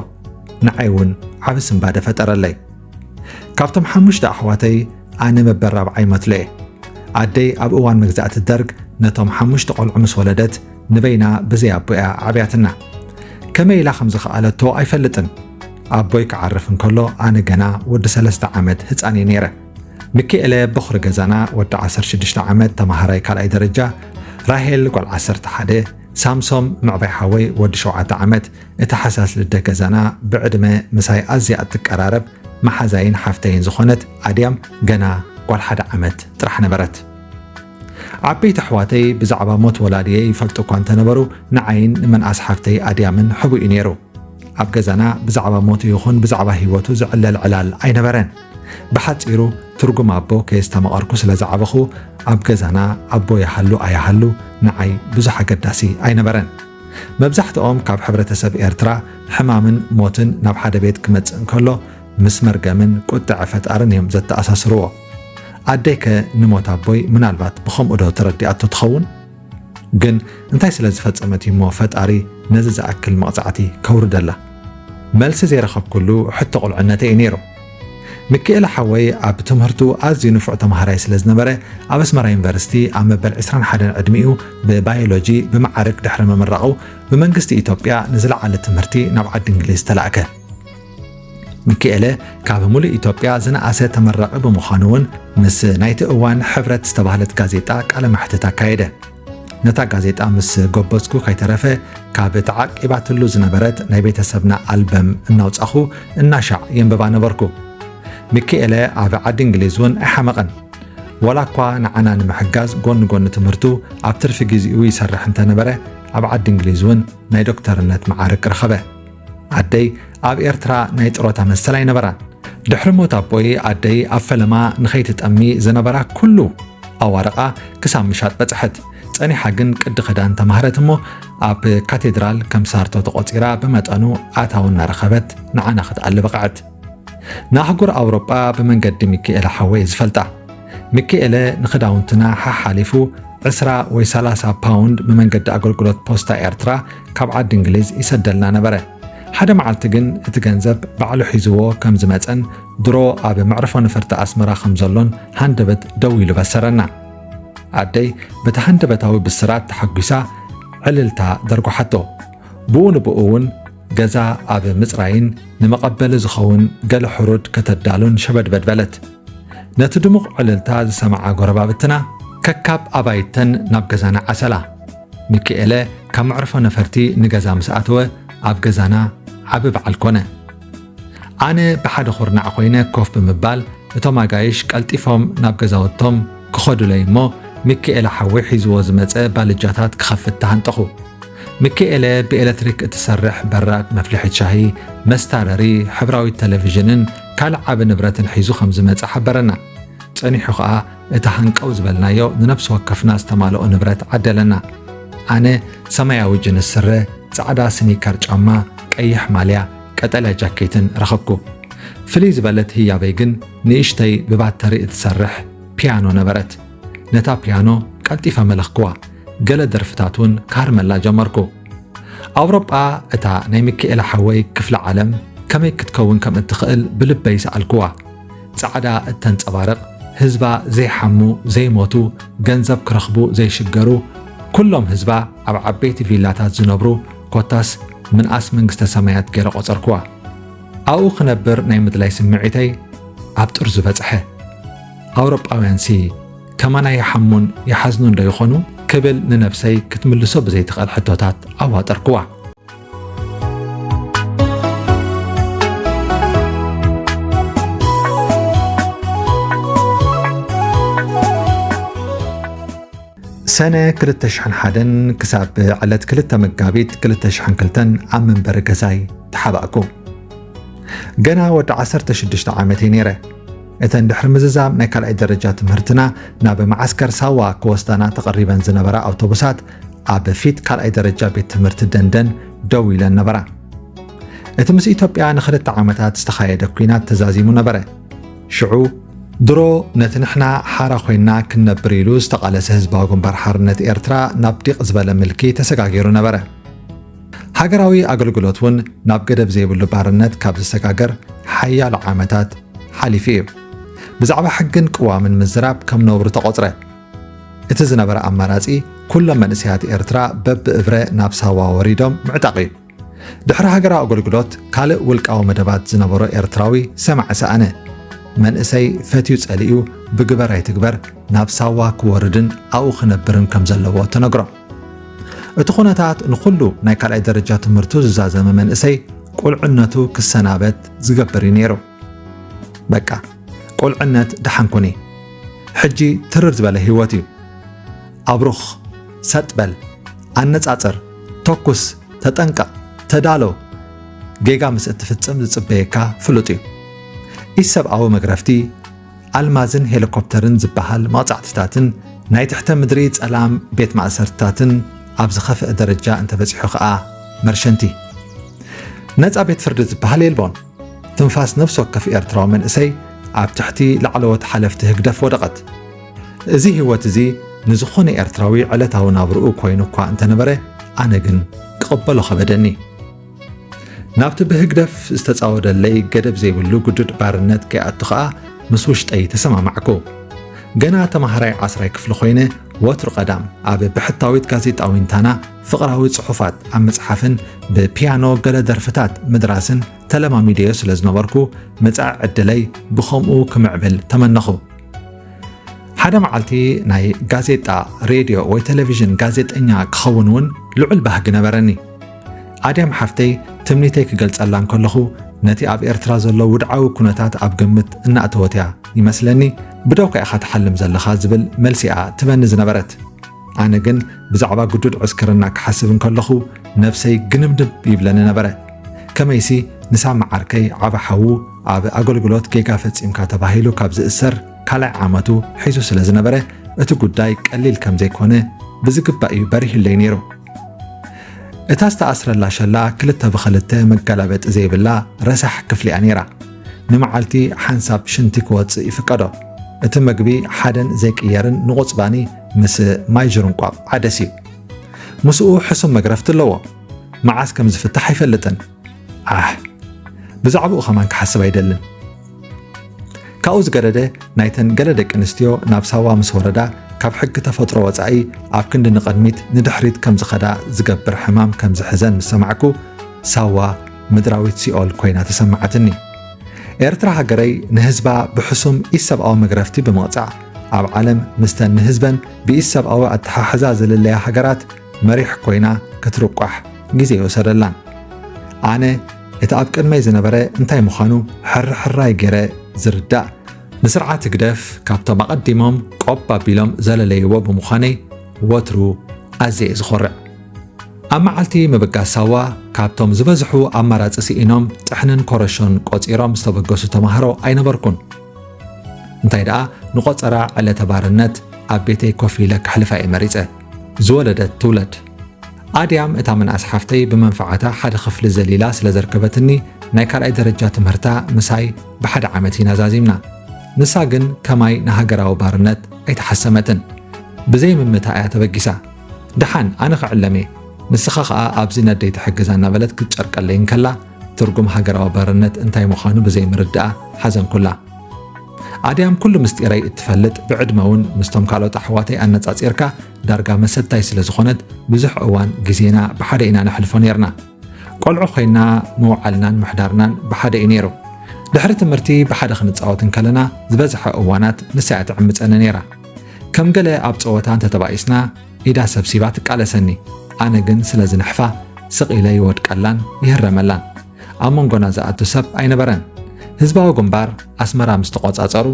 ንዓይ እውን ዓቢ ስንባደ ፈጠረለይ። ካብቶም ሓሙሽተ ኣሕዋተይ ኣነ መበል ራብዓይ መትሎ እየ። ኣደይ ኣብ እዋን መግዛእቲ ደርግ ነቶም ሓሙሽተ ቆልዑ ምስ ወለደት ንበይና ብዘይ ኣቦ እያ ኣዕብያትና። ከመይ ኢላ ከም ዝኸኣለቶ ኣይፈልጥን። ኣቦይ ክዓርፍ እንከሎ ኣነ ገና ወዲ ሰለስተ ዓመት ህጻን እየ ነይረ። ሚኪኤለ በኹሪ ገዛና ወዲ ዓሰርተ ሽዱሽተ ዓመት ተማሃራይ ካልኣይ ደረጃ፣ ራሄል ጓል ዓሰርተ ሓደ፣ ሳምሶም ምዕባይ ሓወይ ወዲ ሸውዓተ ዓመት፣ እቲ ሓሳስ ልደ ገዛና ብዕድመ ምሳይ ኣዝያ እትቀራረብ መሓዛይን ሓፍተይን ዝኾነት ኣድያም ገና ጓል ሓደ ዓመት ጥራሕ ነበረት። ዓበይቲ ኣሕዋተይ ብዛዕባ ሞት ወላድየይ ይፈልጡ እኳ እንተነበሩ፣ ንዓይን ንመንኣስ ሓፍተይ ኣድያምን ሕቡእ እዩ ነይሩ። ኣብ ገዛና ብዛዕባ ሞቱ ይኹን ብዛዕባ ህይወቱ ዝዕለል ዕላል ኣይነበረን። ብሓጺሩ፣ ትርጉም ኣቦ ከየስተማቐርኩ ስለ ዝዓበኹ፣ ኣብ ገዛና ኣቦ ይሃሉ ኣይሃሉ ንዓይ ብዙሕ ኣገዳሲ ኣይነበረን። መብዛሕትኦም ካብ ሕብረተሰብ ኤርትራ ሕማምን ሞትን ናብ ሓደ ቤት ክመጽእ እንከሎ፣ ምስ መርገምን ቁጥዐ ፈጣርን እዮም ዘተኣሳስርዎ። ኣደይከ ንሞት ኣቦይ ምናልባት ብኸምኡ ዶ ተረዲኣቶ ትኸውን? ግን እንታይ ስለ ዝፈጸመት እዩሞ ፈጣሪ ነዚ ዝኣክል መቕጻዕቲ ከውርደላ? መልሲ ዘይረኸብኩሉ ሕቶ ቁልዕነተይ እዩ ነይሩ። ሚኪኤለ ሓወይ ኣብ ትምህርቱ ኣዝዩ ንፉዕ ተማሃራይ ስለ ዝነበረ፣ ኣብ ኣስመራ ዩኒቨርሲቲ ኣብ መበል ዕስራን ሓደን ዕድሚኡ ብባዮሎጂ ብመዓርግ ድሕሪ ምምራቑ፣ ብመንግስቲ ኢትዮጵያ ንዝለዓለ ትምህርቲ ናብ ዓዲ እንግሊዝ ተላእከ። ሚኪኤለ ካብ ሙሉእ ኢትዮጵያ ዝነኣሰ ተመራቒ ብምዃኑ እውን ምስ ናይቲ እዋን ሕብረት ዝተባህለት ጋዜጣ ቃለ መሕትት ኣካየደ። ነታ ጋዜጣ ምስ ጎበዝኩ ከይተረፈ ካብ ተዓቂባትሉ ዝነበረት ናይ ቤተሰብና ኣልበም እናውጻኹ እናሻዕ የንብባ ነበርኩ። ሚኪኤለ ኣብ ዓዲ እንግሊዝ እውን ኣይሓመቐን። ዋላ እኳ ንዓና ንምሕጋዝ ጎኒ ጎኒ ትምህርቱ ኣብ ትርፊ ግዜኡ ይሰርሕ እንተነበረ፣ ኣብ ዓዲ እንግሊዝ እውን ናይ ዶክተርነት መዓርግ ረኸበ። ኣደይ ኣብ ኤርትራ ናይ ጥሮታ መሰል ኣይነበራን። ድሕሪ ሞት ኣቦይ ኣደይ ኣብ ፈለማ ንኸይትጠሚ ዝነበራ ኩሉ ኣዋርቓ ክሳብ ምሻጥ በጽሐት። ጸኒሓ ግን ቅዲ ክዳን ተማህረት እሞ ኣብ ካቴድራል ከም ሳርቶ ተቖጺራ ብመጠኑ ኣታዊ እናረኸበት ንዓና ክትኣሊ በቕዐት። ንኣህጉር ኣውሮጳ ብመንገዲ ሚኪኤለ ሓወይ ዝፈልጣ። ሚኪኤለ ንኽዳውንትና ሓሓሊፉ ዕስራ ወይ ሰላሳ ፓውንድ ብመንገዲ ኣገልግሎት ፖስታ ኤርትራ ካብ ዓዲ እንግሊዝ ይሰደልና ነበረ። ሓደ መዓልቲ ግን እቲ ገንዘብ ባዕሉ ሒዝዎ ከም ዝመጸን ድሮ ኣብ መዕርፎ ነፈርቲ ኣስመራ ከም ዘሎን ሃንደበት ደው ኢሉ በሰረና። ኣደይ በቲ ሃንደበታዊ ብስራት ተሓጒሳ ዕልልታ ደርጓሓቶ። ብኡ ንብኡ እውን ገዛ ኣብ ምጽራይን ንመቐበሊ ዝኸውን ገለ ሕሩድ ከተዳሉን ሸበድበድ በለት። ነቲ ድሙቕ ዕልልታ ዝሰምዓ ጎረባብትና ከካብ ኣባይተን ናብ ገዛና ዓሰላ። ሚኪኤለ ካብ መዕርፎ ነፈርቲ ንገዛ ምስ ኣተወ ኣብ ገዛና ዓቢ በዓል ኮነ። ኣነ ብሓደ ኩርናዕ ኮይነ ኮፍ ብምባል እቶም ኣጋይሽ ቀልጢፎም ናብ ገዛውቶም ክኸዱለይ እሞ ሚኪኤለ ሓወይ ሒዝዎ ዝመጸ ባልጃታት ክኸፍት ተሃንጠኹ። ሚኪኤለ ብኤለትሪክ እትሰርሕ በራድ መፍልሒት ሻሂ፣ መስታረሪ፣ ሕብራዊት ቴሌቪዥንን ካልእ ዓቢ ንብረትን ሒዙ ከም ዝመጸ ሓበረና። ጸኒሑ ኸኣ እቲ ሃንቀው ዝበልናዮ ንነፍሲ ወከፍና ዝተማልኦ ንብረት ዓደለና። ኣነ ሰማያዊ ጅንስ ስረ፣ ጻዕዳ ስኒከር ጫማ፣ ቀይሕ ማልያ፣ ቀጠልያ ጃኬትን ረኸብኩ። ፍልይ ዝበለት ህያበይ ግን ንእሽተይ ብባተሪ እትሰርሕ ፒያኖ ነበረት። ነታ ፒያኖ ቀልጢፈ መለኽክዋ። ገለ ደርፍታት እውን ክሃርመላ ጀመርኩ። ኣውሮጳ፣ እታ ናይ ሚኪኤለ ሓወይ ክፍለ ዓለም፣ ከመይ ክትከውን ከም እትኽእል ብልበይ ሰኣልክዋ። ጻዕዳ እተንጸባርቕ፣ ህዝባ ዘይሓሙ፣ ዘይሞቱ፣ ገንዘብ ክረኽቡ ዘይሽገሩ፣ ኩሎም ህዝባ ኣብ ዓበይቲ ቪላታት ዝነብሩ፣ ኮታስ ምንኣስ መንግስተ ሰማያት ገይረ ቆጸርክዋ። ኣብኡ ክነብር ናይ ምድላይ ስምዒተይ ኣብ ጥርዙ በጽሐ። ኣውሮጳውያንሲ ከማና ይሓሙን ይሓዝኑን ዶ ይኾኑ? ክብል ንነብሰይ ክትምልሶ ብዘይትኽእል ሕቶታት ኣዋጠርክዋ። ሰነ ክልተ ሽሕን ሓደን ክሳብ ዕለት ክልተ መጋቢት ክልተ ሽሕን ክልተን ኣብ መንበሪ ገዛይ ተሓባእኩ። ገና ወዲ ዓሰርተ ሽዱሽተ ዓመት እየ ነይረ። እተን ድሕሪ ምዝዛም ናይ ካልኣይ ደረጃ ትምህርትና ናብ መዓስከር ሳዋ ክወስዳና ተቐሪበን ዝነበራ ኣውቶቡሳት ኣብ ፊት ካልኣይ ደረጃ ቤት ትምህርቲ ደንደን ደው ኢለን ነበራ። እቲ ምስ ኢትዮጵያ ንኽልተ ዓመታት ዝተኻየደ ኲናት ተዛዚሙ ነበረ። ሽዑ ድሮ ነቲ ንሕና ሓራ ኮይንና ክንነብር ኢሉ ዝተቓለሰ ህዝባዊ ግንባር ሓርነት ኤርትራ ናብ ዲቕ ዝበለ ምልኪ ተሰጋጊሩ ነበረ። ሃገራዊ ኣገልግሎት እውን ናብ ገደብ ዘይብሉ ባርነት ካብ ዝሰጋገር ሓያሎ ዓመታት ሓሊፉ እዩ። ብዛዕባ ሕግን ቅዋምን ምዝራብ ከም ነውሪ ተቖጽረ። እቲ ዝነበረ ኣማራጺ፣ ኩሎም መንእሰያት ኤርትራ በብእብረ ናብ ሳዋ ወሪዶም ምዕጣቕ እዩ። ድሕሪ ሃገራዊ ኣገልግሎት፣ ካልእ ውልቃዊ መደባት ዝነበሮ ኤርትራዊ ሰማዒ ሰኣነ። መንእሰይ ፈትዩ ጸሊኡ ብግበር ኣይትግበር ናብ ሳዋ ክወርድን ኣብኡ ክነብርን ከም ዘለዎ ተነግሮ። እቲ ኩነታት ንኹሉ ናይ ካልኣይ ደረጃ ትምህርቱ ዝዛዘመ መንእሰይ ቁልዕነቱ ክሰናበት ዝገብር እዩ ነይሩ። በቃ፣ ቁልዕነት ደሓን ኩኒ። ሕጂ ትርር ዝበለ ህይወት እዩ። ኣብሩኽ፣ ሰጥ በል፣ ኣነጻጽር፣ ተኩስ፣ ተጠንቀቕ፣ ተዳሎ። ጌጋ ምስ እትፍጽም ዝጽበየካ ፍሉጥ እዩ። ኢሰብኣዊ መግረፍቲ፣ ኣልማዝን ሄሊኮፕተርን ዝበሃል መቕጻዕትታትን ናይ ትሕተ ምድሪ ጸላም ቤት ማእሰርትታትን ኣብ ዝኸፍአ ደረጃ እንተበጺሑ ኸኣ መርሸንቲ። ነጻ ቤት ፍርዲ ዝበሃል የልቦን። ትንፋስ ነፍሲ ወከፍ ኤርትራዊ መንእሰይ ኣብ ትሕቲ ላዕለዎት ሓለፍቲ ህግደፍ ወደቐት። እዚ ህይወት እዚ ንዝኾነ ኤርትራዊ ዕለታዊ ናብርኡ ኮይኑ እኳ እንተነበረ፣ ኣነ ግን ክቕበሎ ከበደኒ። ናብቲ ብህግደፍ ዝተጻወደለይ ገደብ ዘይብሉ ግዱድ ባርነት ከይኣቱ ኸኣ ምስ ውሽጠይ ተሰማማዕኩ። ገና ተማሃራይ ዓስራይ ክፍሊ ኮይነ ወትሩ ቀዳም ኣብ ብሕታዊት ጋዜጣ ዊንታና ፍቕራዊ ጽሑፋት ኣብ ምጽሓፍን ብፒያኖ ገለ ደርፍታት ምድራስን ተለማሚደዮ ስለ ዝነበርኩ፣ መጻኢ ዕድለይ ብኸምኡ ክምዕብል ተመነኹ። ሓደ መዓልቲ ናይ ጋዜጣ፣ ሬድዮ ወይ ቴሌቪዥን ጋዜጠኛ ክኸውን እውን ልዑል ባህጊ ነበረኒ። ኣድያም ሓፍተይ ትምኒተይ ክገልጸላ እንከለኹ፣ ነቲ ኣብ ኤርትራ ዘሎ ውድዓዊ ኩነታት ኣብ ግምት እናእተወት እያ ይመስለኒ፣ ብደውካ ኢኻ ትሓልም ዘለኻ ዝብል መልሲ እያ ትበኒ ዝነበረት። ኣነ ግን ብዛዕባ ግዱድ ዕስክርና ክሓስብ እንከለኹ ነብሰይ ግንብንብ ይብለኒ ነበረ። ከመይሲ ንሳሚ ዓርከይ ዓቢ ሓዉ ኣብ ኣገልግሎት ጌጋ ፈጺምካ ተባሂሉ ካብ ዝእሰር ካልኣይ ዓመቱ ሒዙ ስለ ዝነበረ እቲ ጉዳይ ቀሊል ከም ዘይኮነ ብዝግባእ እዩ በሪህለይ ነይሩ። እታ ዝተኣስረላ ሸላ ክልተ ብኽልተ መገላበጢ ዘይብላ ረሳሕ ክፍሊ እያ ነይራ። ንመዓልቲ ሓንሳብ ሽንቲ ክወጽእ ይፍቀዶ። እቲ መግቢ ሓደን ዘይቅየርን ንቑጽ ባኒ ምስ ማይ ዥርንቋቕ ዓደስ እዩ። ምስኡ ሕሱም መግረፍቲ ኣለዎ። መዓስ ከም ዝፍታሕ ኣይፈልጥን። ዓሕ፣ ብዛዕባኡ ከማን ክሓስብ ኣይደልን። ካብኡ ዝገደደ፣ ናይተን ገለ ደቂ ኣንስትዮ ናብ ሳዋ ምስ ወረዳ፣ ካብ ሕጊ ተፈጥሮ ወጻኢ ኣብ ክንዲ ንቕድሚት ንድሕሪት ከም ዝኸዳ ዝገብር ሕማም ከም ዝሕዘን ምስ ሰማዕኩ፣ ሳዋ ምድራዊት ሲኦል ኮይና ተሰማዓትኒ። ኤርትራ ሃገረይ ንህዝባ ብሕሱም ኢሰብኣዊ መግረፍቲ ብምቕጻዕ፣ ኣብ ዓለም ምስተን ንህዝበን ብኢሰብኣዊ ኣተሓሕዛ ዝልለያ ሃገራት መሪሕ ኮይና ክትርቋሕ ግዜ ይወሰደላን። ኣነ እቲ ኣብ ቅድመይ ዝነበረ እንታይ ምዃኑ ሕርሕራይ ገይረ ዝርዳእ፣ ንስርዓት ህግደፍ ካብቶም ኣቐዲሞም ቆብ ኣቢሎም ዘለለይዎ ብምዃነይ ወትሩ ኣዝየ እየ ዝኾርዕ። ኣብ መዓልቲ ምብጋስ ሳዋ ካብቶም ዝበዝሑ ኣማራጺ ስኢኖም ጥሕንን ኮረሾን ቆጺሮም ዝተበገሱ ተማሃሮ ኣይነበርኩን። እንታይ ደኣ ንቆጸራ ዕለተ ባርነት ኣብ ቤተይ ኮፍ ኢለ ከሕልፋ እየ መሪጸ። ዝወለደት ትውለድ። ኣድያም እታ ምንኣስ ሓፍተይ ብመንፈዓታ ሓደ ክፍሊ ዘሊላ ስለ ዘርከበትኒ ናይ ካልኣይ ደረጃ ትምህርታ ምሳይ ብሓደ ዓመት ኢና ዛዚምና። ንሳ ግን ከማይ ንሃገራዊ ባርነት ኣይተሓሰመትን። ብዘይ ምምታ እያ ተበጊሳ። ደሓን ኣነ ክዕለም እየ፣ ንስኻ ኸኣ ኣብዚ ነደይ ትሕግዛ እናበለት ክትጨርቀለይ እንከላ፣ ትርጉም ሃገራዊ ባርነት እንታይ ምዃኑ ብዘይ ምርድኣ ሓዘንኩላ። ኣድያም ኩሉ ምስጢረይ እትፈልጥ፣ ብዕድመ እውን ምስቶም ካልኦት ኣሕዋተይ ኣነጻጺርካ ዳርጋ መሰታይ ስለ ዝኾነት፣ ብዙሕ እዋን ግዜና ብሓደ ኢና ነሕልፎ ኔርና። ቆልዑ ኮይና ምውዓልናን ምሕዳርናን ብሓደ እዩ ነይሩ። ድሕሪ ትምህርቲ ብሓደ ክንጻወት እንከለና፣ ዝበዝሐ እዋናት ንሳ እያ ትዕምጸኒ ነይራ። ከም ገለ ኣብ ጸወታ እንተተባኢስና፣ ኢዳ ሰብሲባ ትቃለሰኒ። ኣነ ግን ስለ ዝንሕፋ፣ ስቕ ኢለ ይወድቀላን ይህረመላን። ኣብ መንጎና ዝኣቱ ሰብ ኣይነበረን። ህዝባዊ ግንባር ኣስመራ ምስ ተቖጻጸሩ፣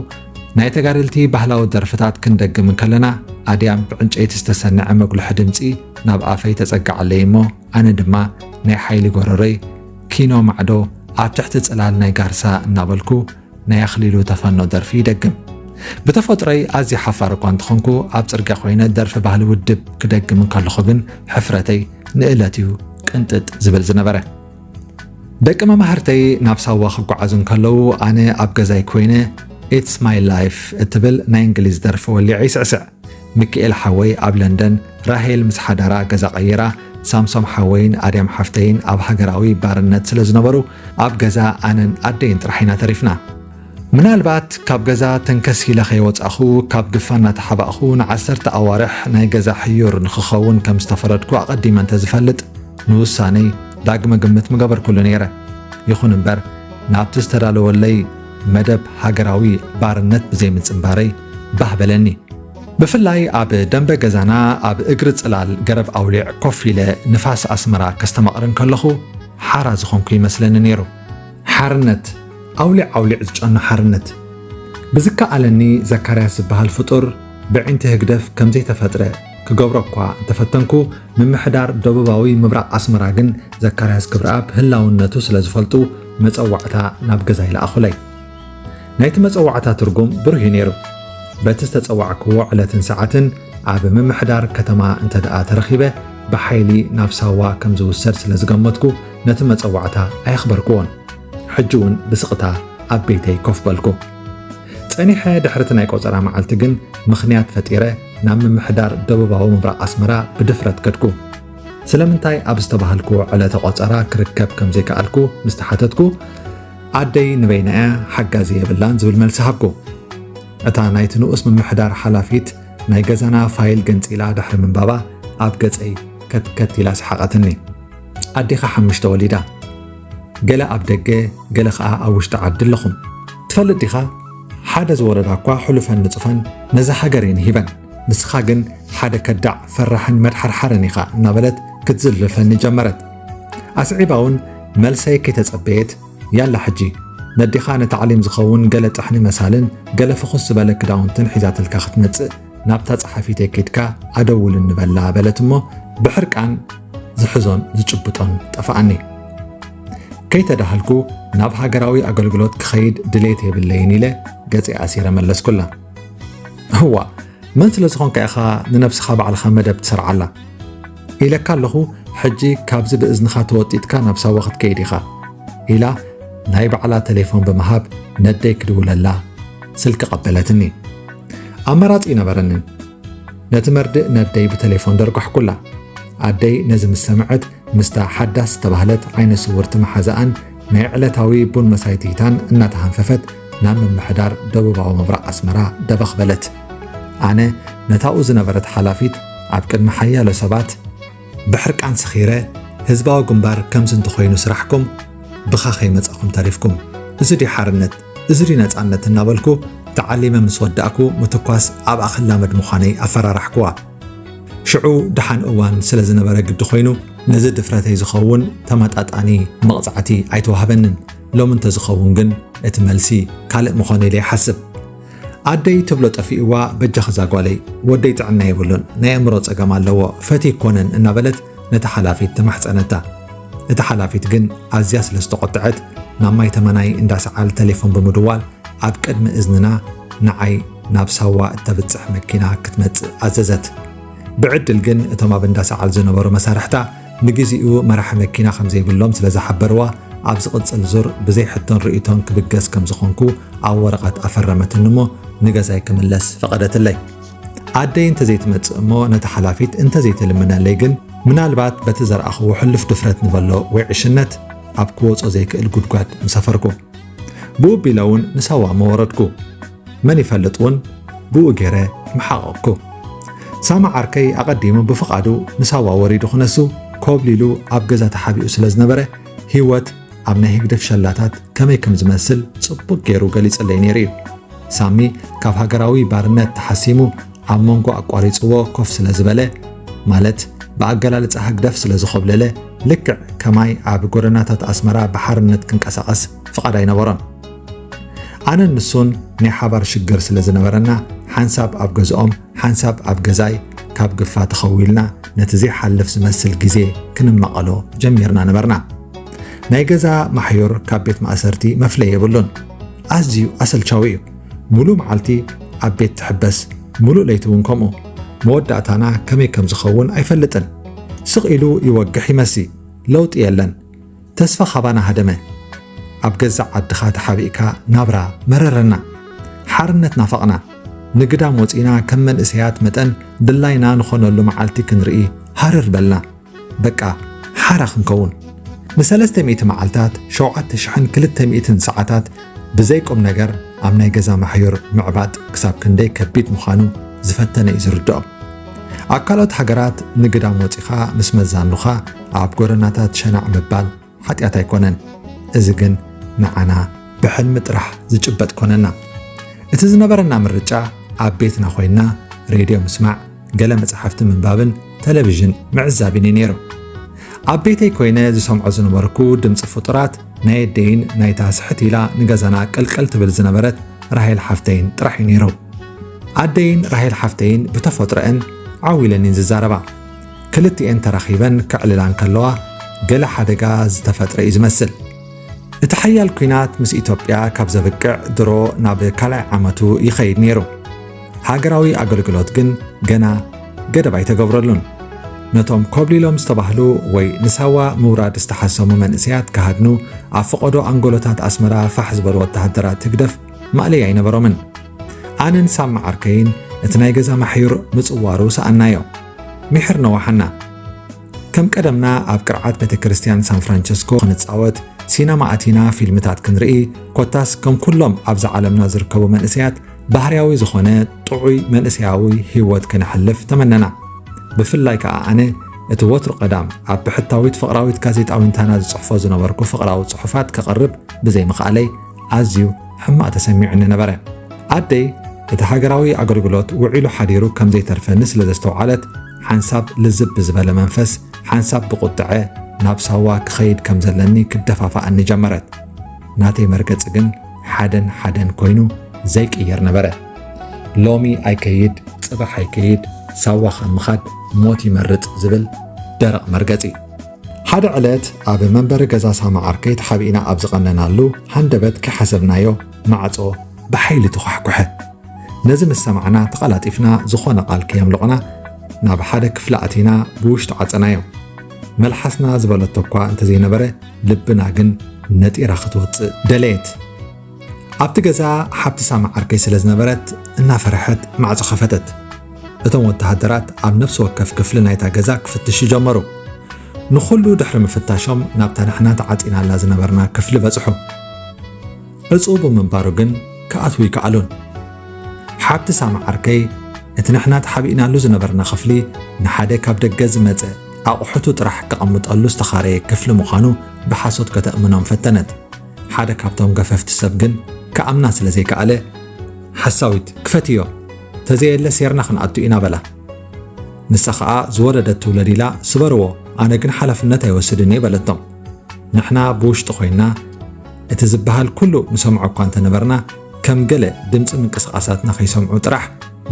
ናይ ተጋደልቲ ባህላዊ ደርፍታት ክንደግም እንከለና፣ ኣድያም ብዕንጨይቲ ዝተሰንዐ መጉልሒ ድምጺ ናብ ኣፈይ ተጸግዓለይ እሞ፣ ኣነ ድማ ናይ ሓይሊ ጎረሮይ ኪኖ ማዕዶ ኣብ ትሕቲ ጽላል ናይ ጋርሳ እናበልኩ ናይ ኣኽሊሉ ተፈኖ ደርፊ ይደግም። ብተፈጥሮይ ኣዝየ ሓፋር እኳ እንተኾንኩ፣ ኣብ ጽርግያ ኮይነ ደርፊ ባህሊ ውድብ ክደግም እንከለኹ ግን ሕፍረተይ ንእለት እዩ ቅንጥጥ ዝብል ዝነበረ። ደቂ መማህርተይ ናብ ሳዋ ክጓዓዙ እንከለዉ፣ ኣነ ኣብ ገዛይ ኮይነ It's My Life እትብል ናይ እንግሊዝ ደርፊ ወሊዐ ይስዕስዕ። ሚኪኤል ሓወይ ኣብ ለንደን፣ ራሄል ምስ ሓዳራ ገዛ ቀይራ፣ ሳምሶም ሓወይን ኣድያም ሓፍተይን ኣብ ሃገራዊ ባርነት ስለ ዝነበሩ፣ ኣብ ገዛ ኣነን ኣደይን ጥራሕ ኢና ተሪፍና። ምናልባት ካብ ገዛ ተንከስ ኢለ ከይወጻኹ፣ ካብ ግፋ እናተሓባእኹ ንዓሰርተ ኣዋርሕ ናይ ገዛ ሕዩር ንኽኸውን ከም ዝተፈረድኩ ኣቐዲመ እንተ ዝፈልጥ፣ ንውሳነይ ዳግመ ግምት ምገበርኩሉ ነይረ። ይኹን እምበር፣ ናብቲ ዝተዳለወለይ መደብ ሃገራዊ ባርነት ብዘይ ምጽንባረይ ባህ በለኒ። ብፍላይ ኣብ ደንበ ገዛና ኣብ እግሪ ጽላል ገረብ ኣውሊዕ ኮፍ ኢለ ንፋስ ኣስመራ ከስተማቕር እንከለኹ ሓራ ዝኾንኩ ይመስለኒ ነይሩ። ሓርነት፣ ኣውሊዕ ኣውሊዕ ዝጨኑ ሓርነት። ብዝከኣለኒ ዘካርያስ ዝበሃል ፍጡር ብዒንቲ ህግደፍ ከም ዘይተፈጥረ ክገብሮ እኳ እንተፈተንኩ፣ ምምሕዳር ደቡባዊ ምብራቕ ኣስመራ ግን ዘካርያስ ክብረኣብ ህላውነቱ ስለ ዝፈልጡ መጸዋዕታ ናብ ገዛይ ለኣኹለይ። ናይቲ መጸዋዕታ ትርጉም ብሩህ እዩ ነይሩ። በቲ ዝተጸዋዕክዎ ዕለትን ሰዓትን ኣብ ምምሕዳር ከተማ እንተ ደኣ ተረኺበ፣ ብሓይሊ ናብ ሳዋ ከም ዝውሰድ ስለ ዝገመትኩ፣ ነቲ መጸዋዕታ ኣየኽበርክዎን። ሕጂ እውን ብስቕታ ኣብ ቤተይ ኮፍ በልኩ። ጸኒሐ ድሕሪ እቲ ናይ ቆጸራ መዓልቲ ግን ምኽንያት ፈጢረ ናብ ምምሕዳር ደቡባዊ ምብራቕ ኣስመራ ብድፍረት ከድኩ። ስለምንታይ ኣብ ዝተባህልክዎ ዕለተ ቆጸራ ክርከብ ከም ዘይከኣልኩ ምስ ተሓተትኩ፣ ኣደይ ንበይና እያ፣ ሓጋዚ የብላን ዝብል መልሲ ሃብኩ። እታ ናይቲ ንኡስ ምምሕዳር ሓላፊት ናይ ገዛና ፋይል ገንጺላ ድሕሪ ምንባባ ኣብ ገጸይ ከትከት ኢላ ሰሓቐትኒ። ኣዴኻ ሓሙሽተ ወሊዳ፣ ገለ ኣብ ደገ፣ ገለ ኸኣ ኣብ ውሽጢ ዓዲ ኣለኹም። ትፈልጥ ዲኻ? ሓደ ዝወለዳ እኳ ሕሉፈን ንጹፈን ነዛ ሃገር እየን ሂበን። ንስኻ ግን ሓደ ከዳዕ፣ ፈራሕን መድሓርሓርን ኢኻ እናበለት ክትዝልፈኒ ጀመረት። ኣስዒባ እውን መልሰይ ከይተጸበየት፣ ያላ ሕጂ ነዴኻ ንታዕሊም ዝኸውን ገለ ጥሕኒ መሳልን ገለ ፍኹስ ዝበለ ክዳውንትን ሒዛትልካ ክትመጽእ ናብታ ጸሓፊተይ ኬድካ ኣደውልኒ በላ በለት እሞ ብሕርቃን ዝሕዞን ዝጭብጦን ጠፍኣኒ። ከይተዳህልኩ ናብ ሃገራዊ ኣገልግሎት ክኸይድ ድሌት የብለይን ኢለ ገጸይ ኣሲረ መለስኩላ። እዋ፣ መን ስለ ዝኾንካ ኢኻ ንነብስኻ ባዕልኻ መደብ ትሰርዓላ? ኢለካ ኣለኹ፣ ሕጂ ካብዚ ብእዝንኻ ተወጢጥካ ናብ ሳዋ ክትከይድ ኢኻ፣ ኢላ ናይ ባዕላ ተሌፎን ብምሃብ ነደይ ክድውለላ ስልኪ ቀበለትኒ። ኣማራጺ ኣይነበረንን። ነቲ መርድእ ነደይ ብተሌፎን ደርጓሕኩላ። ኣደይ ነዚ ምስ ሰምዐት፣ ምስታ ሓዳስ ዝተባህለት ዓይነ ስውርቲ መሓዛኣን ናይ ዕለታዊ ቡን መሳይቲታን እናተሃንፈፈት ናብ ምምሕዳር ደቡባዊ ምብራቕ ኣስመራ ደበኽ በለት። ኣነ ነታኡ ዝነበረት ሓላፊት ኣብ ቅድሚ ሓያሎ ሰባት ብሕርቃን ሰኺረ፣ ህዝባዊ ግንባር ከምዚ እንተኾይኑ ስራሕኩም ብኻ ከይመጻኹም ተሪፍኩም። እዚ ድዩ ሓርነት? እዚ ድዩ ነጻነት? እናበልኩ ተዓሊመ ምስ ወዳእኩ ምትኳስ ኣብ ኣኽላመድ ምዃነይ ኣፈራራሕኩዋ። ሽዑ ደሓን እዋን ስለ ዝነበረ ግዲ ኮይኑ፣ ነዚ ድፍረተይ ዝኸውን ተመጣጣኒ መቕጻዕቲ ኣይተዋህበንን። ሎሚ እንተዝኸውን ግን እቲ መልሲ ካልእ ምኾነ ኢለ ይሓስብ። ኣደይ ትብሎ ጠፊእዋ፣ በጃኺ እዛ ጓለይ፣ ወደይ ጥዕና የብሉን፣ ናይ ኣእምሮ ጸገም ኣለዎ፣ ፈትዩ ይኮነን እናበለት ነታ ሓላፊት ተማሕጸነታ። እታ ሓላፊት ግን ኣዝያ ስለ ዝተቖጥዐት ናብ ማይ ተመናይ እንዳ ሰዓል ተሌፎን ብምድዋል ኣብ ቅድሚ እዝንና ንዓይ ናብ ሳዋ እተብጽሕ መኪና ክትመጽእ ኣዘዘት። ብዕድል ግን እቶም ኣብ እንዳ ሰዓል ዝነበሩ መሳርሕታ ንግዜኡ መራሒ መኪና ከም ዘይብሎም ስለ ዝሓበርዋ፣ ኣብ ዝቕጽል ዙር ብዘይ ሕቶን ርእይቶን ክብገስ ከም ዝኾንኩ ኣብ ወረቐት ኣፈረመትኒ እሞ ንገዛይ ክምለስ ፈቐደትለይ። ኣደይ እንተዘይትመጽእ እሞ ነታ ሓላፊት እንተዘይትልምነለይ ግን ምናልባት በቲ ዘርኣኽዎ ሕሉፍ ድፍረት ንበሎ ወይ ዕሽነት ኣብ ክወጾ ዘይክእል ጉድጓድ ምሰፈርኩ። ብኡ ቢለ እውን ንሳዋ እሞ ወረድኩ። መን ይፈልጥ እውን ብኡ ገይረ ምሓቐቕኩ። ሳሚ ዓርከይ ኣቐዲሙ ብፍቓዱ ንሳዋ ወሪዱ ክነሱ ኮብሊሉ ኣብ ገዛ ተሓቢኡ ስለ ዝነበረ ህይወት ኣብ ናይ ህግደፍ ሸላታት ከመይ ከም ዝመስል ጽቡቕ ገይሩ ገሊጽለይ ነይሩ እዩ። ሳሚ ካብ ሃገራዊ ባርነት ተሓሲሙ ኣብ መንጎ ኣቋሪጽዎ ኮፍ ስለ ዝበለ፣ ማለት ብኣገላልጻ ህግደፍ ስለ ዝኾብለለ፣ ልክዕ ከማይ ኣብ ጎደናታት ኣስመራ ብሓርነት ክንቀሳቐስ ፍቓድ ኣይነበሮን። ኣነን ንሱን ናይ ሓባር ሽግር ስለ ዝነበረና፣ ሓንሳብ ኣብ ገዝኦም ሓንሳብ ኣብ ገዛይ ካብ ግፋ ተኸዊልና ነቲ ዘይሓልፍ ዝመስል ግዜ ክንማቐሎ ጀሚርና ነበርና። ናይ ገዛ ማሕዩር ካብ ቤት ማእሰርቲ መፍለይ የብሉን። ኣዝዩ ኣሰልቻዊ እዩ። ሙሉእ መዓልቲ ኣብ ቤት ትሕበስ፣ ሙሉእ ለይቲ እውን ከምኡ። መወዳእታና ከመይ ከም ዝኸውን ኣይፈልጥን። ስቕ ኢሉ ይወግሕ ይመሲ። ለውጢ የለን። ተስፋ ካባና ሃደመ። ኣብ ገዛእ ዓድኻ ተሓቢእካ ናብራ መረረና። ሓርነት ናፈቕና። ንግዳም ወጺና ከም መንእሰያት መጠን ድላይና ንኾነሉ መዓልቲ ክንርኢ ሃረር በልና። በቃ ሓራ ክንከውን። ንሰለስተ ሚእቲ መዓልታት፣ ሸውዓተ ሽሕን ክልተ ሚእትን ሰዓታት ብዘይ ቁም ነገር ኣብ ናይ ገዛ ማሕዩር ምዕባጥ ክሳብ ክንደይ ከቢድ ምዃኑ ዝፈተነ እዩ ዝርድኦ። ኣብ ካልኦት ሃገራት ንግዳም ወጺኻ ምስ መዛኑኻ ኣብ ጎደናታት ሸናዕ ምባል ሓጢኣት ኣይኮነን። እዚ ግን ንዓና ብሕልሚ ጥራሕ ዝጭበጥ ኮነና። እቲ ዝነበረና ምርጫ ኣብ ቤትና ኮይንና ሬድዮ ምስማዕ፣ ገለ መጻሕፍቲ ምንባብን ተለቪዥን ምዕዛብን እዩ ነይሩ። ኣብ ቤተይ ኮይነ ዝሰምዖ ዝነበርኩ ድምጺ ፍጡራት ናይ ኣደይን ናይታ ስሕት ኢላ ንገዛና ቅልቅል ትብል ዝነበረት ራሄል ሓፍተይን ጥራሕ እዩ ነይሩ። ኣደይን ራሄል ሓፍተይን ብተፈጥሮአን ዓው ኢለን እየን ዝዛረባ። ክልቲኤን ተራኺበን ከዕልላ እንከለዋ ገለ ሓደጋ ዝተፈጥረ እዩ ዝመስል። እቲ ሓያል ኲናት ምስ ኢትዮጵያ ካብ ዘብቅዕ ድሮ ናብ ካልኣይ ዓመቱ ይኸይድ ነይሩ። ሃገራዊ ኣገልግሎት ግን ገና ገደብ ኣይተገብረሉን። ነቶም ኮብሊሎም ዝተባህሉ ወይ ንሳዋ ምውራድ ዝተሓሰሙ መንእሰያት ክሃድኑ ኣብ ፈቐዶ ኣንጎሎታት ኣስመራ ፋሕ ዝበሉ ወተሃደራት ህግደፍ ማእለያ ኣይነበሮምን። ኣነን ሳሚ ዓርከይን እቲ ናይ ገዛ ማሕዩር ምጽዋሩ ሰኣናዮ። ምሒር ነዋሓና። ከም ቀደምና ኣብ ቅርዓት ቤተ ክርስቲያን ሳን ፍራንቸስኮ ክንጻወት፣ ሲነማ ኣቲና ፊልምታት ክንርኢ፣ ኮታስ ከም ኩሎም ኣብዛ ዓለምና ዝርከቡ መንእሰያት ባህርያዊ ዝኾነ ጥዑይ መንእሰያዊ ህይወት ክነሕልፍ ተመነና። ብፍላይ ከኣ ኣነ እቲ ወትሩ ቀዳም ኣብ ብሕታዊት ፍቕራዊት ጋዜጣ ዊንታና ዝጽሕፎ ዝነበርኩ ፍቕራዊ ጽሑፋት ከቕርብ ብዘይምኽኣለይ ኣዝዩ ሕማቕ ተሰሚዑኒ ነበረ። ኣደይ እቲ ሃገራዊ ኣገልግሎት ውዒሉ ሓዲሩ ከም ዘይተርፈኒ ስለ ዘስተውዓለት፣ ሓንሳብ ልዝብ ብዝበለ መንፈስ፣ ሓንሳብ ብቑጥዐ ናብ ሳዋ ክኸይድ ከም ዘለኒ ክደፋፍኣኒ ጀመረት። ናተይ መርገጺ ግን ሓደን ሓደን ኮይኑ ዘይቅየር ነበረ። ሎሚ ኣይከይድ፣ ጽባሕ ኣይከይድ፣ ሳዋ ካብ ምኻድ ሞት ይመርጽ ዝብል ደረቕ መርገጺ። ሓደ ዕለት ኣብ መንበሪ ገዛ ሳማ ዓርከይ ተሓቢእና ኣብ ዝቐነናሉ፣ ሃንደበት ከይሓሰብናዮ ማዕጾ ብሓይሊ ተዃሕኩሐ። ነዚ ምስ ሰማዕና፣ ተቐላጢፍና ዝኾነ ቃል ከየምለቕና ናብ ሓደ ክፍሊ ኣቲና ብውሽጡ ዓጸናዮ። መልሓስና ዝበለቶ እኳ እንተዘይነበረ፣ ልብና ግን ነጢራ ክትወጽእ ደለየት። ኣብቲ ገዛ ሓብቲ ሳማ ዓርከይ ስለ ዝነበረት፣ እናፈርሐት ማዕጾ ከፈተት። እቶም ወተሃደራት ኣብ ነፍሲ ወከፍ ክፍሊ ናይታ ገዛ ክፍትሹ ጀመሩ። ንኹሉ ድሕሪ ምፍታሾም፣ ናብታ ንሕና ተዓጺናላ ዝነበርና ክፍሊ በጽሑ። ዕጹው ብምንባሩ ግን ክኣትዉ ይከኣሉን። ሓብቲ ሳማ ዓርከይ፣ እቲ ንሕና ተሓቢእናሉ ዝነበርና ክፍሊ ንሓደ ካብ ደገ ዝመጸ ኣቑሑቱ ጥራሕ ከቐምጠሉ ዝተኻረየ ክፍሊ ምዃኑ ብሓሶት ከተእምኖም ፈተነት። ሓደ ካብቶም ገፈፍቲ ሰብ ግን ክኣምና ስለ ዘይከኣለ፣ "ሓሳዊት፣ ክፈትዮ፣ ተዘየለ ሴርና ክንኣቱ ኢና" በላ። ንሳ ኸኣ ዝወለደት ትውለድ ኢላ፣ "ስበርዎ፣ ኣነ ግን ሓላፍነት ኣይወስድን እየ" በለቶም። ንሕና ብውሽጢ ኮይንና፣ እቲ ዝበሃል ኩሉ ንሰምዖ እኳ እንተነበርና፣ ከም ገለ ድምጺ ምንቅስቓሳትና ከይሰምዑ ጥራሕ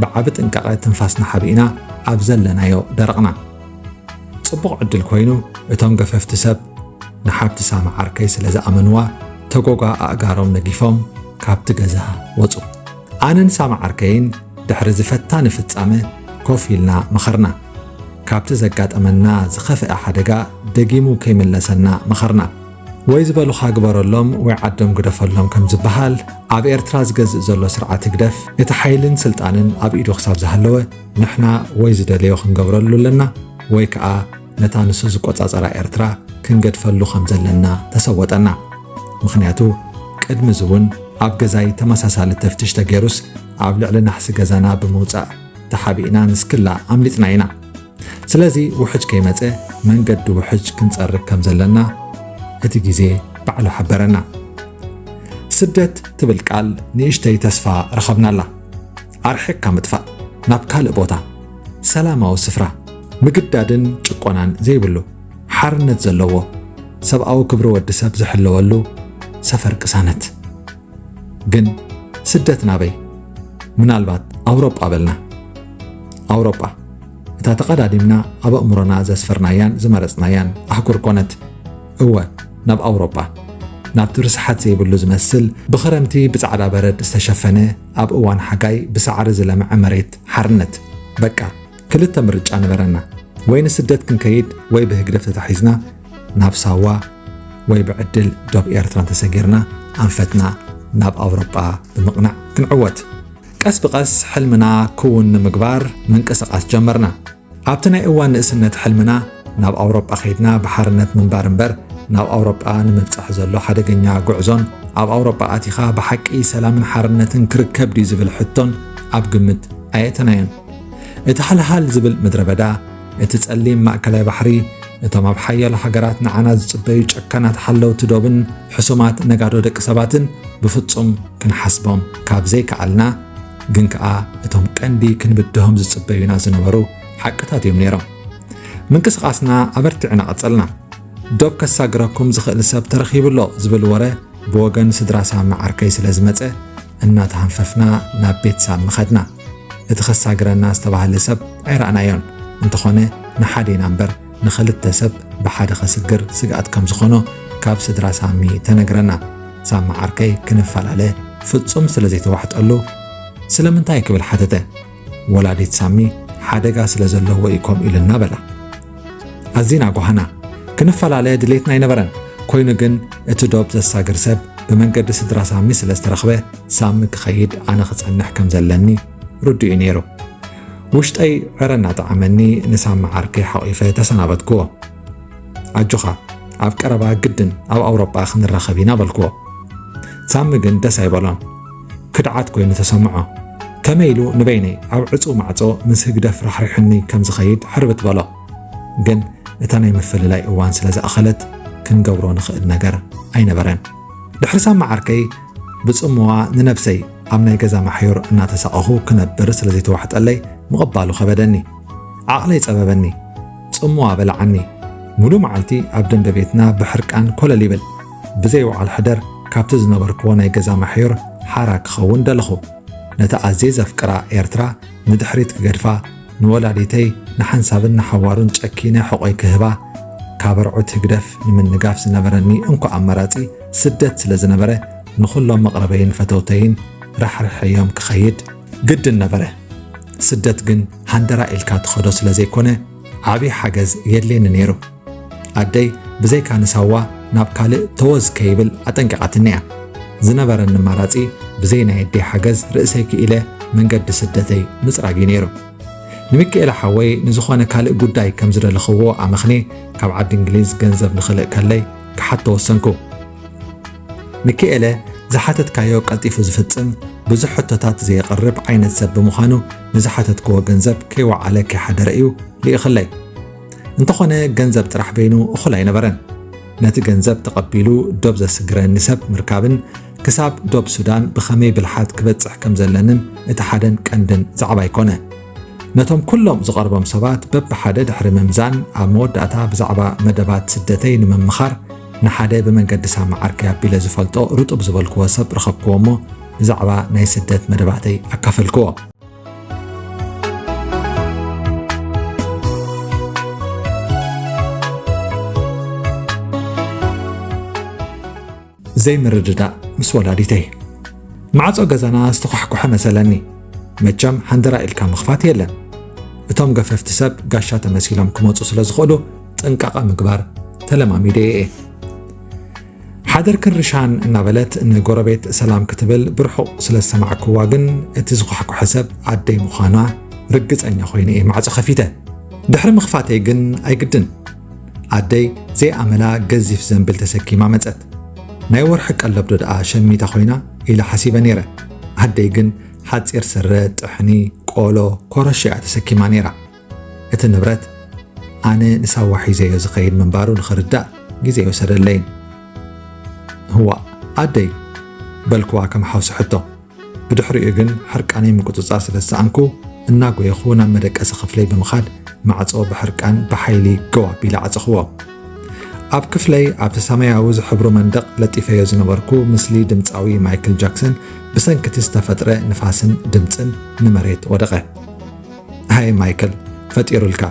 ብዓቢ ጥንቃቐ ትንፋስና ሓቢእና ኣብ ዘለናዮ ደረቕና። ጽቡቕ ዕድል ኮይኑ፣ እቶም ገፈፍቲ ሰብ ንሓብቲ ሳማ ዓርከይ ስለ ዝኣመንዋ፣ ተጎጓ ኣእጋሮም ነጊፎም ካብቲ ገዛ ወጹ። ኣነን ሳማ ዓርከይን ድሕሪ እዚ ፈታኒ ፍጻመ ኮፍ ኢልና መኸርና። ካብቲ ዘጋጠመና ዝኸፍአ ሓደጋ ደጊሙ ከይምለሰና መኸርና። "ወይ ዝበሉኻ ግበረሎም ወይ ዓዶም ግደፈሎም" ከም ዝበሃል፣ ኣብ ኤርትራ ዝገዝእ ዘሎ ስርዓት ህግደፍ፣ እቲ ሓይልን ስልጣንን ኣብ ኢዱ ክሳብ ዝሃለወ፣ ንሕና ወይ ዝደለዮ ክንገብረሉ ኣለና፣ ወይ ከኣ ነታ ንሱ ዝቆጻጸራ ኤርትራ ክንገድፈሉ ከም ዘለና ተሰወጠና። ምኽንያቱ፣ ቅድሚ እዚ እውን ኣብ ገዛይ ተመሳሳሊ ተፍትሽ ተገይሩስ፣ ኣብ ልዕሊ ናሕሲ ገዛና ብምውጻእ ተሓቢእና ንስክላ ኣምሊጥና ኢና። ስለዚ ውሕጅ ከይመጸ መንገዲ ውሕጅ ክንጸርግ ከም ዘለና እቲ ግዜ ባዕሉ ሓበረና። ስደት ትብል ቃል ንእሽተይ ተስፋ ረኸብናላ። ኣርሒቕካ ምጥፋእ፣ ናብ ካልእ ቦታ፣ ሰላማዊ ስፍራ፣ ምግዳድን ጭቆናን ዘይብሉ፣ ሓርነት ዘለዎ፣ ሰብኣዊ ክብሪ ወዲ ሰብ ዝሕለወሉ ሰፈር ቅሳነት። ግን ስደት ናበይ? ምናልባት ኣውሮጳ በልና። ኣውሮጳ፣ እታ ተቐዳዲምና ኣብ ኣእምሮና ዘስፈርናያን ዝመረጽናያን ኣህጉር ኮነት። እወ፣ ናብ ኣውሮጳ። ናብቲ ርስሓት ዘይብሉ ዝመስል፣ ብኽረምቲ ብጻዕዳ በረድ ዝተሸፈነ፣ ኣብ እዋን ሓጋይ ብሳዕሪ ዝለምዐ መሬት ሓርነት። በቃ፣ ክልተ ምርጫ ነበረና። ወይ ንስደት ክንከይድ፣ ወይ ብህግደፍ ተታሒዝና ናብ ሳዋ፣ ወይ ብዕድል ዶብ ኤርትራ እንተሰጊርና፣ ኣንፈትና ናብ ኣውሮጳ ብምቕናዕ ክንዕወት። ቀስ ብቐስ ሕልምና ክውን ንምግባር ምንቅስቓስ ጀመርና። ኣብቲ ናይ እዋን ንእስነት ሕልምና፣ ናብ ኣውሮጳ ከይድና ብሓርነት ምንባር እምበር፣ ናብ ኣውሮጳ ንምብጻሕ ዘሎ ሓደገኛ ጉዕዞን፣ ኣብ ኣውሮጳ ኣቲኻ ብሓቂ ሰላምን ሓርነትን ክርከብ ድዩ ዝብል ሕቶን ኣብ ግምት ኣየእተናዮን። እቲ ሃልሃል ዝብል ምድረ በዳ፣ እቲ ጸሊም ማእከላይ ባሕሪ፣ እቶም ኣብ ሓያሎ ሃገራት ንዓና ዝጽበዩ ጨካናት ሓለውቲ ዶብን ሕሱማት ነጋዶ ደቂ ሰባትን ብፍጹም ክንሓስቦም ካብ ዘይከኣልና፣ ግን ከኣ እቶም ቀንዲ ክንብድሆም ዝጽበዩና ዝነበሩ ሓቅታት እዮም ነይሮም። ምንቅስቓስና ኣበርቲዕና ቀጸልና። ዶብ ከሳግረኩም ዝኽእል ሰብ ተረኺቡ ኣሎ ዝብል ወረ ብወገን ስድራ ሳሚ ዓርከይ ስለ ዝመጸ፣ እናተሃንፈፍና ናብ ቤት ሳሚ ኸድና። እቲ ከሳግረና ዝተባህለ ሰብ ኣይረኣናዮን። እንተኾነ፣ ንሓደ ኢና እምበር ንኽልተ ሰብ ብሓደ ከስግር ስግኣት ከም ዝኾኖ ካብ ስድራ ሳሚ ተነግረና። ሳሚ ዓርከይ ክንፈላለ ፍጹም ስለ ዘይተዋሕጠሉ፣ "ስለምንታይ?" ክብል ሓተተ። "ወላዲት ሳሚ ሓደጋ ስለ ዘለዎ እዩ ከምኡ ኢሉና" በላ። ኣዚና ጓህና። ክንፈላለ ድሌትና ኣይነበረን። ኮይኑ ግን እቲ ዶብ ዘሳግር ሰብ ብመንገዲ ስድራ ሳሚ ስለ ዝተረኽበ፣ ሳሚ ክኸይድ ኣነ ክጸንሕ ከም ዘለኒ ርዱእ እዩ ነይሩ። ውሽጠይ ዕረ እናጠዓመኒ ንሳሚ ዓርከይ ሓቒፈ ተሰናበትክዎ። "ኣጆኻ፣ ኣብ ቀረባ ግድን ኣብ ኣውሮጳ ክንራኸብ ኢና" በልክዎ። ሳሚ ግን ደስ ኣይበሎን። ክድዓት ኮይኑ ተሰምዖ። ከመይ ኢሉ ንበይነይ ኣብ ዕጹው ማዕጾ ምስ ህግደፍ ራሕሪሑኒ ከም ዝኸይድ ሕርብት በሎ። ግን እታ ናይ ምፍልላይ እዋን ስለ ዝኣኸለት ክንገብሮ ንኽእል ነገር ኣይነበረን። ድሕሪ ሳማ ዓርከይ ብጽምዋ ንነብሰይ ኣብ ናይ ገዛ ማሕዩር እናተሳቐኹ ክነብር ስለ ዘይተዋሕጠለይ ምቕባሉ ከበደኒ። ዓቕለይ ጸበበኒ። ጽምዋ በላዓኒ። ሙሉ መዓልቲ ኣብ ደንበ ቤትና ብሕርቃን ኮለል ይብል። ብዘይ ውዓል ሕደር ካብቲ ዝነበርክዎ ናይ ገዛ ማሕዩር ሓራ ክኸውን ደለኹ። ነታ ኣዝየ ዘፍቅራ ኤርትራ ንድሕሪት ክገድፋ፣ ንወላዲተይ ንሓንሳብን ንሓዋሩን ጨኪነ ሕቖይ ክህባ፣ ካብ ኣርዑት ህግደፍ ንምንጋፍ ዝነበረኒ እንኮ ኣማራጺ ስደት ስለ ዝነበረ፣ ንኹሎም መቕረበይን ፈተውተይን ራሕሪሐዮም ክኸይድ ግድን ነበረ። ስደት ግን ሃንደራ ኢልካ ትኸዶ ስለ ዘይኮነ፣ ዓቢ ሓገዝ የድልየኒ ነይሩ። ኣደይ ብዘይካ ንሳዋ ናብ ካልእ ተወዝ ከይብል ኣጠንቂቓትኒ እያ። ዝነበረኒ ኣማራጺ ብዘይ ናይ ኣደይ ሓገዝ ርእሰይ ክኢለ መንገዲ ስደተይ ምጽራግ እዩ ነይሩ። ንሚካኤለ ሓወይ ንዝኾነ ካልእ ጉዳይ ከም ዝደለኽዎ ኣመኽንየ ካብ ዓዲ እንግሊዝ ገንዘብ ንኽልእ ከለይ ክሓቶ ወሰንኩ። ሚካኤለ ዝሓተትካዮ ቀልጢፉ ዝፍጽም፣ ብዙሕ ሕቶታት ዘየቕርብ ዓይነት ሰብ ብምዃኑ ንዝሓተትክዎ ገንዘብ ከይወዓለ ከይሓደረ እዩ ልኢኽለይ። እንተኾነ ገንዘብ ጥራሕ በይኑ እኹል ኣይነበረን። ነቲ ገንዘብ ተቐቢሉ ዶብ ዘስግረኒ ሰብ ምርካብን ክሳብ ዶብ ሱዳን ብኸመይ ብልሓት ክበጽሕ ከም ዘለንን እቲ ሓደን ቀንድን ዛዕባይ ኮነ። ነቶም ኩሎም ዝቐርቦም ሰባት በብሓደ ድሕሪ ምምዛን ኣብ መወዳእታ ብዛዕባ መደባት ስደተይ ንምምኻር ንሓደ ብመንገዲ ሳማ ዓርከይ ኣቢለ ዝፈልጦ ርጡብ ዝበልክዎ ሰብ ረኸብክዎ እሞ ብዛዕባ ናይ ስደት መደባተይ ኣካፈልክዎ። ዘይምርድዳእ ምስ ወላዲተይ። ማዕጾ ገዛና ዝተኳሕኩሐ መሰለኒ። መቸም ሃንደራ ኢልካ ምኽፋት የለን። እቶም ገፈፍቲ ሰብ ጋሻ ተመሲሎም ክመጹ ስለ ዝኽእሉ ጥንቃቐ ምግባር ተለማሚደ እየ። ሓደር ክርሻን እናበለት ንጎረቤት ሰላም ክትብል ብርሑቕ ስለ ዝሰማዕክዋ ግን እቲ ዝኳሕኩሐ ሰብ ኣደይ ምዃና ርግጸኛ ኮይነ እየ ማዕጾ ከፊተ። ድሕሪ ምኽፋተይ ግን ኣይግድን። ኣደይ ዘይኣመላ ገዚፍ ዘንብል ተሰኪማ መጸት። ናይ ወርሒ ቀለብ ዶ ደኣ ሸሚታ ኮይና ኢለ ሓሲበ ነይረ። ኣደይ ግን ሓጺር ስረ፣ ጥሕኒ፣ ቆሎ፣ ኮረሾ እያ ተሰኪማ ነይራ። እቲ ንብረት ኣነ ንሳዋ ሒዘዮ ዝኸይድ ምንባሩ ንኽርዳእ ግዜ ኣይወሰደለይን። "ህዋእ ኣደይ?" በልክዋ ከም ሓውሲ ሕቶ። ብድሕሪኡ ግን ሕርቃነይ ምቁጽጻር ስለ ዝሰኣንኩ እናጎየኹ ናብ መደቀሲ ክፍለይ ብምኻድ ማዕጾ ብሕርቃን ብሓይሊ ገው ኣቢለ ዓጸኽዎ። ኣብ ክፍለይ ኣብቲ ሰማያዊ ዝሕብሩ መንደቕ ለጢፈዮ ዝነበርኩ ምስሊ ድምጻዊ ማይክል ጃክሰን ብሰንኪ እቲ ዝተፈጥረ ንፋስን ድምጽን ንመሬት ወደቐ። ሃይ ማይክል፣ ፈጢሩልካ።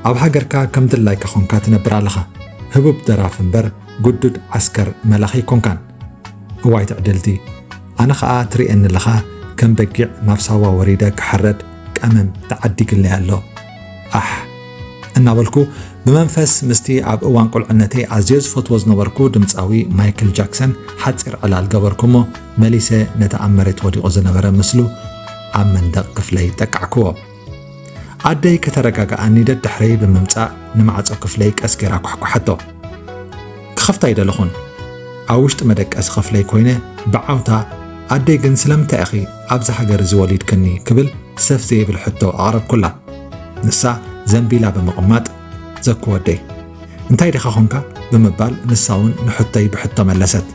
ኣብ ሃገርካ ከም ድላይካ ኾንካ ትነብር ኣለኻ። ህቡብ ደራፊ እምበር ግዱድ ዓስከር መላኺ ኣይኮንካን። እዋይ ትዕድልቲ፣ ኣነ ኸኣ ትርእየኒ ኣለኻ ከም በጊዕ ናብ ሳዋ ወሪደ ክሕረድ ቀመም ተዓዲግለይ ኣሎ። ኣሕ! እናበልኩ ብመንፈስ ምስቲ ኣብ እዋን ቁልዕነተይ ኣዝየ ዝፈትዎ ዝነበርኩ ድምጻዊ ማይክል ጃክሰን ሓጺር ዕላል ገበርኩ እሞ መሊሰ ነቲ ኣብ መሬት ወዲቑ ዝነበረ ምስሉ ኣብ መንደቕ ክፍለይ ጠቃዕክዎ። ኣደይ ከተረጋግኣኒ ደድሕረይ ብምምጻእ ንማዕጾ ክፍለይ ቀስ ገይራ ኳሕኳሓቶ። ክኸፍታ ኣይደለኹን። ኣብ ውሽጢ መደቀሲ ክፍለይ ኮይነ ብዓውታ፣ "ኣደይ ግን ስለምንታይ ኢኺ ኣብዚ ሃገር እዚ ወሊድክኒ?" ክብል ሰፍ ዘይብል ሕቶ ኣቕረብኩላ። ንሳ ዘንቢላ ብምቕማጥ፣ "ዘኩ ወደይ፣ እንታይ ዲኻ ኾንካ?" ብምባል ንሳ እውን ንሕቶይ ብሕቶ መለሰት።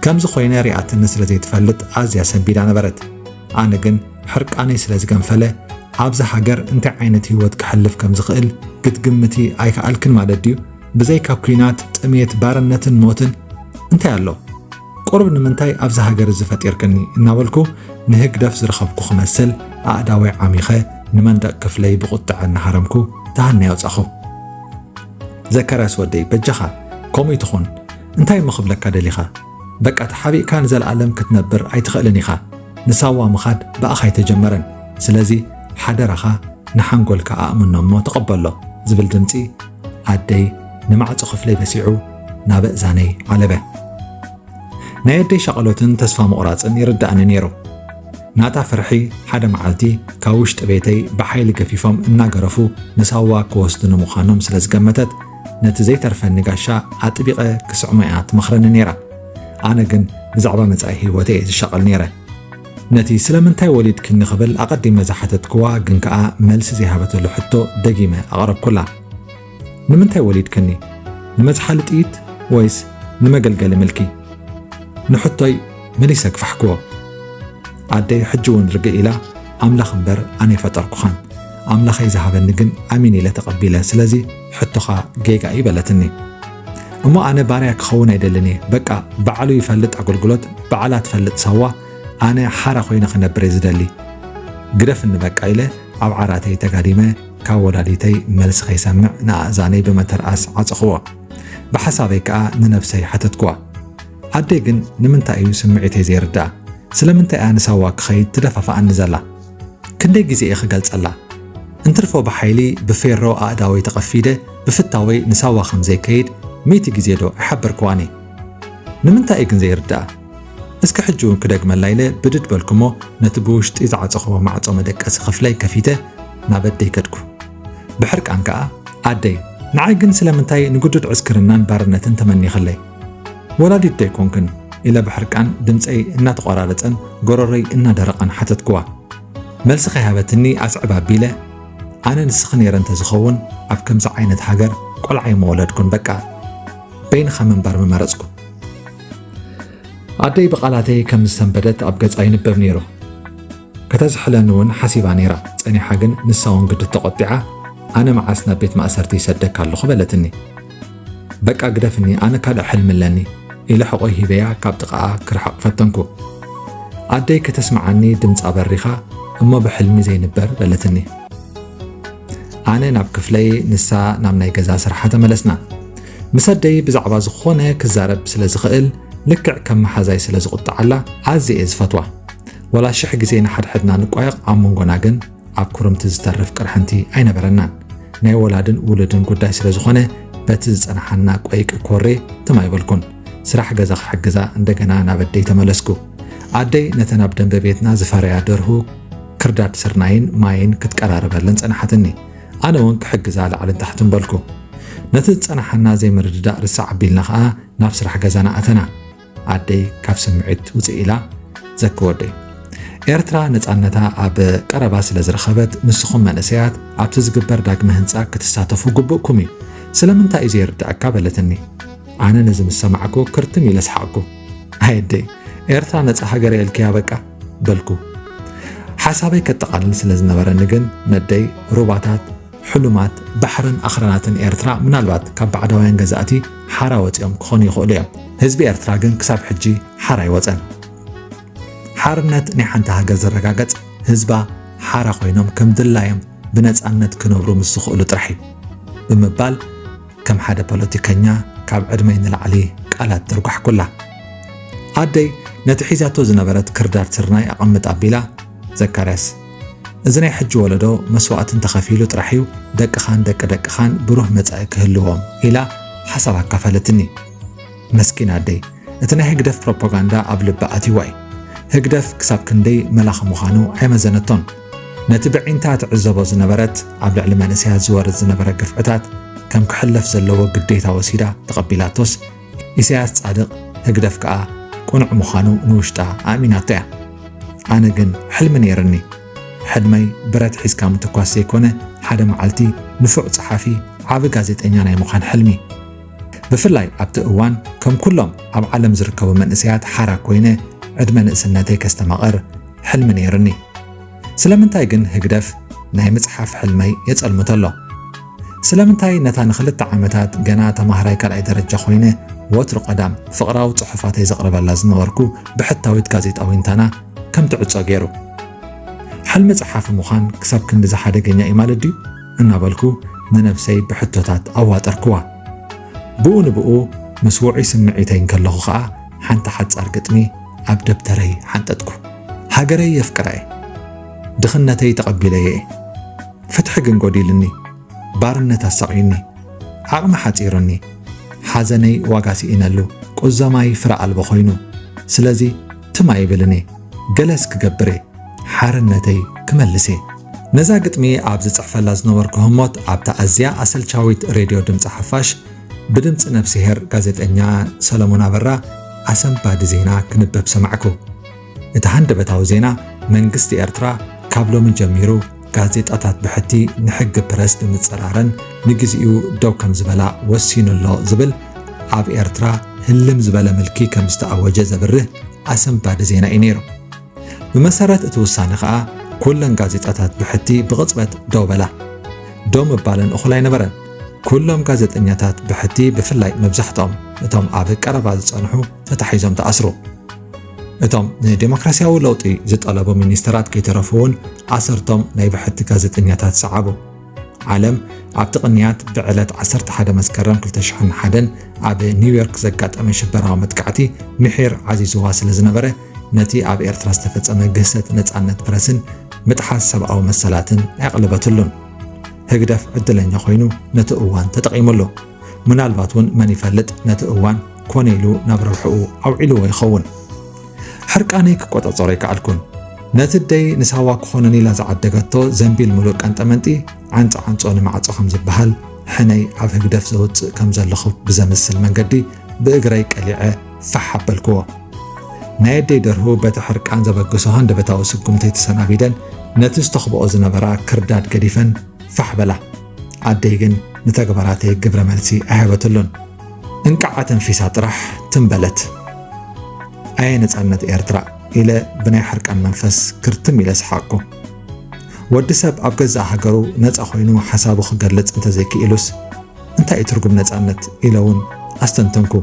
ከምዚ ኮይነ ሪኣትኒ ስለ ዘይትፈልጥ ኣዝያ ሰንቢዳ ነበረት። ኣነ ግን ሕርቃነይ ስለ ዝገንፈለ፣ ኣብዛ ሃገር እንታይ ዓይነት ህይወት ክሕልፍ ከም ዝኽእል ክትግምቲ ኣይከኣልክን ማለት ድዩ? ብዘይካ ኲናት፣ ጥሜት፣ ባርነትን ሞትን እንታይ ኣሎ? ቁሩብ ንምንታይ ኣብዛ ሃገር እዚ ፈጢርክኒ? እናበልኩ ንህግደፍ ዝረኸብኩ ክመስል ኣእዳወይ ዓሚኸ ንመንደቕ ክፍለይ ብቑጥዐ እናሃረምኩ ተሃንየ ኣውጻኹ። ዘካርያስ ወደይ፣ በጃኻ፣ ከምኡ ይትኹን። እንታይ እሞ ክብለካ ደሊኻ? በቃ ተሓቢእካ ንዘለኣለም ክትነብር ኣይትኽእልን ኢኻ። ንሳዋ ምኻድ ብኣኻ ኣይተጀመረን። ስለዚ ሓደራኻ ንሓንጎልካ ኣእምኖ እሞ ተቐበሎ፣ ዝብል ድምጺ ኣደይ ንማዕጾ ክፍለይ በሲዑ ናብ ኣእዛነይ ዓለበ። ናይ ኣደይ ሻቐሎትን ተስፋ ምቑራጽን ይርዳእኒ ነይሩ። ናታ ፍርሒ ሓደ መዓልቲ ካብ ውሽጢ ቤተይ ብሓይሊ ገፊፎም እናገረፉ ንሳዋ ክወስዱኒ ምዃኖም ስለ ዝገመተት፣ ነቲ ዘይተርፈኒ ጋሻ ኣጥቢቐ ክስዕሞ እያ ትመኽረኒ ነይራ። ኣነ ግን ብዛዕባ መጻኢ ህይወተይ እየ ዝሻቐል ነይረ። ነቲ ስለምንታይ ወሊድክኒ ክብል ኣቐዲመ ዝሓተትክዋ ግን ከኣ መልሲ ዘይሃበትሉ ሕቶ ደጊመ ኣቕረብኩላ። ንምንታይ ወሊድክኒ? ንመዝሓሊ ጥይት ወይስ ንመገልገሊ ምልኪ? ንሕቶይ መሊሰ ግፋሕክዎ። ኣደይ ሕጂ እውን ርግእ ኢላ፣ ኣምላኽ እምበር ኣነ ኣይፈጠርኩኻን፣ ኣምላኸይ ዝሃበኒ ግን ኣሚን ኢለ ተቐቢለ፣ ስለዚ ሕቶኻ ጌጋ እዩ በለትኒ። እሞ ኣነ ባርያ ክኸውን ኣይደልን እየ፣ በቃ ባዕሉ ይፈልጥ ኣገልግሎት፣ ባዕላ ትፈልጥ ሳዋ፣ ኣነ ሓራ ኮይነ ክነብር እየ ዝደሊ። ግደፍኒ በቃ ኢለ ኣብ ዓራተይ ተጋዲመ ካብ ወላዲተይ መልሲ ከይሰምዕ ንኣእዛነይ ብመተርኣስ ዓጸኽዎ። ብሓሳበይ ከኣ ንነብሰይ ሓተትክዋ። ኣደይ ግን ንምንታይ እዩ ስምዒተይ ዘይርድኣ? ስለምንታይ እያ ንሳዋ ክኸይድ ትደፋፍኣኒ ዘላ? ክንደይ ግዜ እየ ክገልጸላ? እንትርፎ ብሓይሊ ብፌሮ ኣእዳወይ ተቐፊደ ብፍታወይ ንሳዋ ከም ዘይከይድ ሚእቲ ግዜ ዶ ኣይሓበርክዋን እየ? ንምንታይ እዩ ግን ዘይርድኣ? እስኪ ሕጂ እውን ክደግመላ ኢለ ብድድ በልኩ እሞ ነቲ ብውሽጢ ዝዓጸኽዎ ማዕጾ መደቀሲ ክፍለይ ከፊተ ናብ ኣደይ ከድኩ። ብሕርቃን ከኣ ኣደይ፣ ንዓይ ግን ስለምንታይ ንግዱድ ዕስክርናን ባርነትን ተመኒኽለይ? ወላዲት ዶ ኣይኮንክን? ኢለ ብሕርቃን ድምጸይ እናተቖራረጸን ጎረሮይ እናደረቐን ሓተትክዋ። መልሲ ከይሃበትኒ ኣስዕብ ኣቢለ፣ ኣነ ንስኺ ነይረ እንተዝኸውን ኣብ ከምዚ ዓይነት ሃገር ቆልዓ ኣይምወለድኩን፣ በቃ በይንኻ ምንባር ምመረጽኩ። ኣደይ ብቓላተይ ከም ዝሰንበደት ኣብ ገጻ ይንበብ ነይሩ። ከተዝሕለኒ እውን ሓሲባ ነይራ። ጸኒሓ ግን ንሳ እውን ግዲ ተቖጢዓ፣ ኣነ መዓስ ናብ ቤት ማእሰርቲ ይሰደካ ኣለኹ በለትኒ። በቃ ግደፍኒ፣ ኣነ ካልእ ሕልሚ ኣለኒ ኢለ ሕቖይ ሂበያ ካብ ጥቓኣ ክርሕቕ ፈተንኩ። ኣደይ ከተስምዓኒ ድምጻ በሪኻ፣ እሞ ብሕልሚ ዘይንበር በለትኒ። ኣነ ናብ ክፍለይ፣ ንሳ ናብ ናይ ገዛ ስርሓ ተመለስና። ምስ ኣደይ ብዛዕባ ዝኾነ ክዛረብ ስለ ዝኽእል፣ ልክዕ ከም መሓዛይ ስለ ዝቑጥዓላ ኣዝየ እየ ዝፈትዋ። ወላ ሽሕ ግዜ ንሓድሕድና ንቋየቕ፣ ኣብ መንጎና ግን ኣብ ክርምቲ ዝተርፍ ቅርሕንቲ ኣይነበረናን። ናይ ወላድን ውሉድን ጉዳይ ስለ ዝኾነ፣ በቲ ዝጸንሓና ቆይቂ ኮሬ ትም ኣይበልኩን። ስራሕ ገዛ ክሕግዛ እንደገና ናብ ኣደይ ተመለስኩ። ኣደይ ነተን ኣብ ደንበ ቤትና ዝፈረያ ደርሁ ክርዳድ ስርናይን ማይን ክትቀራርበለን ጸንሓትኒ። ኣነ እውን ክሕግዛ ላዕልን ታሕትን በልኩ። ነቲ ዝጸናሓና ዘይምርድዳእ ርሳዕ ኣቢልና ኸኣ ናብ ስራሕ ገዛና ኣተና። ኣደይ ካብ ስምዒት ውጽእ ኢላ፣ ዘኪ ወደይ፣ ኤርትራ ነጻነታ ኣብ ቀረባ ስለ ዝረኸበት፣ ንስኹም መንእሰያት ኣብቲ ዝግበር ዳግመ ህንጻ ክትሳተፉ ግቡእኩም እዩ። ስለምንታይ እዩ ዘይርድኣካ? በለትኒ። ኣነ ነዚ ምስ ሰማዕኩ ክርትም ኢለ ሰሓቕኩ። ኣይ ኣደይ፣ ኤርትራ ነጻ ሃገር እያ ኢልክያ በቃ፣ በልኩ። ሓሳበይ ከጠቓልል ስለ ዝነበረኒ ግን ነደይ ሩባታት፣ ሕሉማት ባሕርን ኣኽራናትን ኤርትራ ምናልባት ካብ ባዕዳውያን ገዛእቲ ሓራ ወጺኦም ክኾኑ ይኽእሉ እዮም። ህዝቢ ኤርትራ ግን ክሳብ ሕጂ ሓራ ኣይወጸን። ሓርነት ናይ ሓንቲ ሃገር ዝረጋገጽ ህዝባ ሓራ ኮይኖም ከም ድላዮም ብነጻነት ክነብሩ ምስ ዝኽእሉ ጥራሕ እዩ ብምባል ከም ሓደ ፖለቲከኛ ካብ ዕድመይ ንላዕሊ ቃላት ተርጓሕኩላ። ኣደይ ነቲ ሒዛቶ ዝነበረት ክርዳድ ስርናይ ኣቐምጥ ኣቢላ፣ ዘካርያስ፣ እዚ ናይ ሕጂ ወለዶ መስዋእቲ እንተኸፊሉ ጥራሕ እዩ ደቅኻን ደቂ ደቅኻን ብሩህ መጻኢ ክህልዎም ኢላ ሓሳብ ኣካፈለትኒ። መስኪን ኣደይ፣ እቲ ናይ ህግደፍ ፕሮፓጋንዳ ኣብ ልባ ኣትይዋ እዩ። ህግደፍ ክሳብ ክንደይ መላኺ ምዃኑ ኣይመዘነቶን። ነቲ ብዒንታ ትዕዘቦ ዝነበረት ኣብ ልዕሊ መንእሰያት ዝወርድ ዝነበረ ግፍዕታት ከም ክሕለፍ ዘለዎ ግዴታ ወሲዳ ተቐቢላቶስ፣ ኢሳያስ ጻድቕ ህግደፍ ከኣ ቅኑዕ ምዃኑ ንውሽጣ ኣእሚናቶ እያ። ኣነ ግን ሕልሚ ነይርኒ። ሕልመይ ብረት ሒዝካ ምትኳስ ዘይኮነ፣ ሓደ መዓልቲ ንፉዕ ጸሓፊ፣ ዓቢ ጋዜጠኛ ናይ ምዃን ሕልሚ። ብፍላይ ኣብቲ እዋን ከም ኩሎም ኣብ ዓለም ዝርከቡ መንእሰያት ሓራ ኮይነ ዕድመ ንእስነተይ ከስተማቕር ሕልሚ ነይርኒ። ስለምንታይ ግን ህግደፍ ናይ ምጽሓፍ ሕልመይ የጸልምቶ ኣሎ? ስለምንታይ ነታ ንኽልተ ዓመታት ገና ተማሃራይ ካልኣይ ደረጃ ኮይነ ወትሩ ቀዳም ፍቕራዊ ጽሑፋተይ ዘቕርበላ ዝነበርኩ ብሕታዊት ጋዜጣ ዊንታና ከም ትዕጾ ገይሩ? ሕልሚ ጸሓፊ ምዃን ክሳብ ክንድዚ ሓደገኛ እዩ ማለት ድዩ? እናበልኩ ንነብሰይ ብሕቶታት ኣዋጠርክዋ። ብኡ ንብኡ ምስ ውዑይ ስምዒተይ እንከለኹ ኸኣ ሓንቲ ሓጻር ግጥሚ ኣብ ደብተረይ ሓንጠጥኩ። ሃገረይ የፍቅራ እየ። ድኽነተይ ተቐቢለዮ እየ። ፍትሒ ግን ጎዲልኒ። ባርነት ኣሳቕዩኒ። ዓቕሚ ሓጺሩኒ። ሓዘነይ ዋጋ ስኢነሉ። ቁዘማይ ፍረ ኣልቦ ኮይኑ። ስለዚ ትም ኣይብልን እየ። ገለስ ክገብር እየ። ሓርነተይ ክመልስ እየ። ነዛ ግጥሚ ኣብ ዝጽሕፈላ ዝነበርኩ ህሞት ኣብታ ኣዝያ ኣሰልቻዊት ሬድዮ ድምጺ ሓፋሽ ብድምጺ ነፍስሄር ጋዜጠኛ ሰለሞን ኣበራ ኣሰንባዲ ዜና ክንበብ ሰማዕኩ። እቲ ሃንደበታዊ ዜና፣ መንግስቲ ኤርትራ ካብ ሎሚ ጀሚሩ ጋዜጣታት ብሕቲ ንሕጊ ፕረስ ብምጽራረን ንግዚኡ ደው ከም ዝበላ ወሲኑ ኣሎ ዝብል፣ ኣብ ኤርትራ ህልም ዝበለ ምልኪ ከም ዝተኣወጀ ዘብርህ ኣሰንባዲ ዜና እዩ ነይሩ። ብመሰረት እቲ ውሳነ ከኣ፣ ኩለን ጋዜጣታት ብሕቲ ብቕጽበት ደው በላ። ደው ምባለን እኹል ኣይነበረን። ኩሎም ጋዜጠኛታት ብሕቲ፣ ብፍላይ መብዛሕትኦም እቶም ኣብ ቀረባ ዝጸንሑ፣ ተታሒዞም ተኣስሩ። እቶም ንዴሞክራሲያዊ ለውጢ ዝጠለቡ ሚኒስተራት ከይተረፉ እውን ኣሰርቶም ናይ ብሕቲ ጋዜጠኛታት ሰዓቡ። ዓለም ኣብቲ ቅንያት ብዕለት ዓሰርተ ሓደ መስከረም ክልተ ሽሕን ሓደን ኣብ ኒውዮርክ ዘጋጠመ ሽበራዊ መጥቃዕቲ ምሒር ዓዚዝዋ ስለ ዝነበረ፣ ነቲ ኣብ ኤርትራ ዝተፈጸመ ግህሰት ነጻነት ፕረስን ምጥሓስ ሰብኣዊ መሰላትን ኣየቕለበትሉን። ህግደፍ ዕድለኛ ኮይኑ ነቲ እዋን ተጠቒሙሉ። ምናልባት እውን መን ይፈልጥ፣ ነቲ እዋን ኮነ ኢሉ ናብ ረብሕኡ ኣውዒልዎ ይኸውን። ሕርቃነይ ክቆጻጸሮ ኣይከኣልኩን። ነቲ ኣደይ ንሳዋ ክኾነኒ ኢላ ዝዓደገቶ ዘንቢል ምሉእ ቀንጠመንጢ፣ ዓንጸ ዓንጾ ንማዕጾ ከም ዝበሃል፣ ሕነይ ኣብ ህግደፍ ዘውጽእ ከም ዘለኹ ብዘምስል መንገዲ ብእግረይ ቀሊዐ ፋሕ ኣበልክዎ። ናይ ኣደይ ደርሁ በቲ ሕርቃን ዘበገሶ ሃንደበታዊ ስጉምተይ ተሰናቢደን፣ ነቲ ዝተኽብኦ ዝነበራ ክርዳድ ገዲፈን ፋሕ በላ። ኣደይ ግን ንተግባራተይ ግብረ መልሲ ኣይሃበትሉን። እንቃዕ ኣተንፊሳ ጥራሕ ትም በለት። ኣየ ነጻነት ኤርትራ ኢለ ብናይ ሕርቃን መንፈስ ክርትም ኢለ ሰሓቕኩ። ወዲ ሰብ ኣብ ገዛእ ሃገሩ ነጻ ኮይኑ ሓሳቡ ክገልጽ እንተዘይክኢሉስ እንታይ እዩ ትርጉም ነጻነት? ኢለ እውን ኣስተንተንኩ።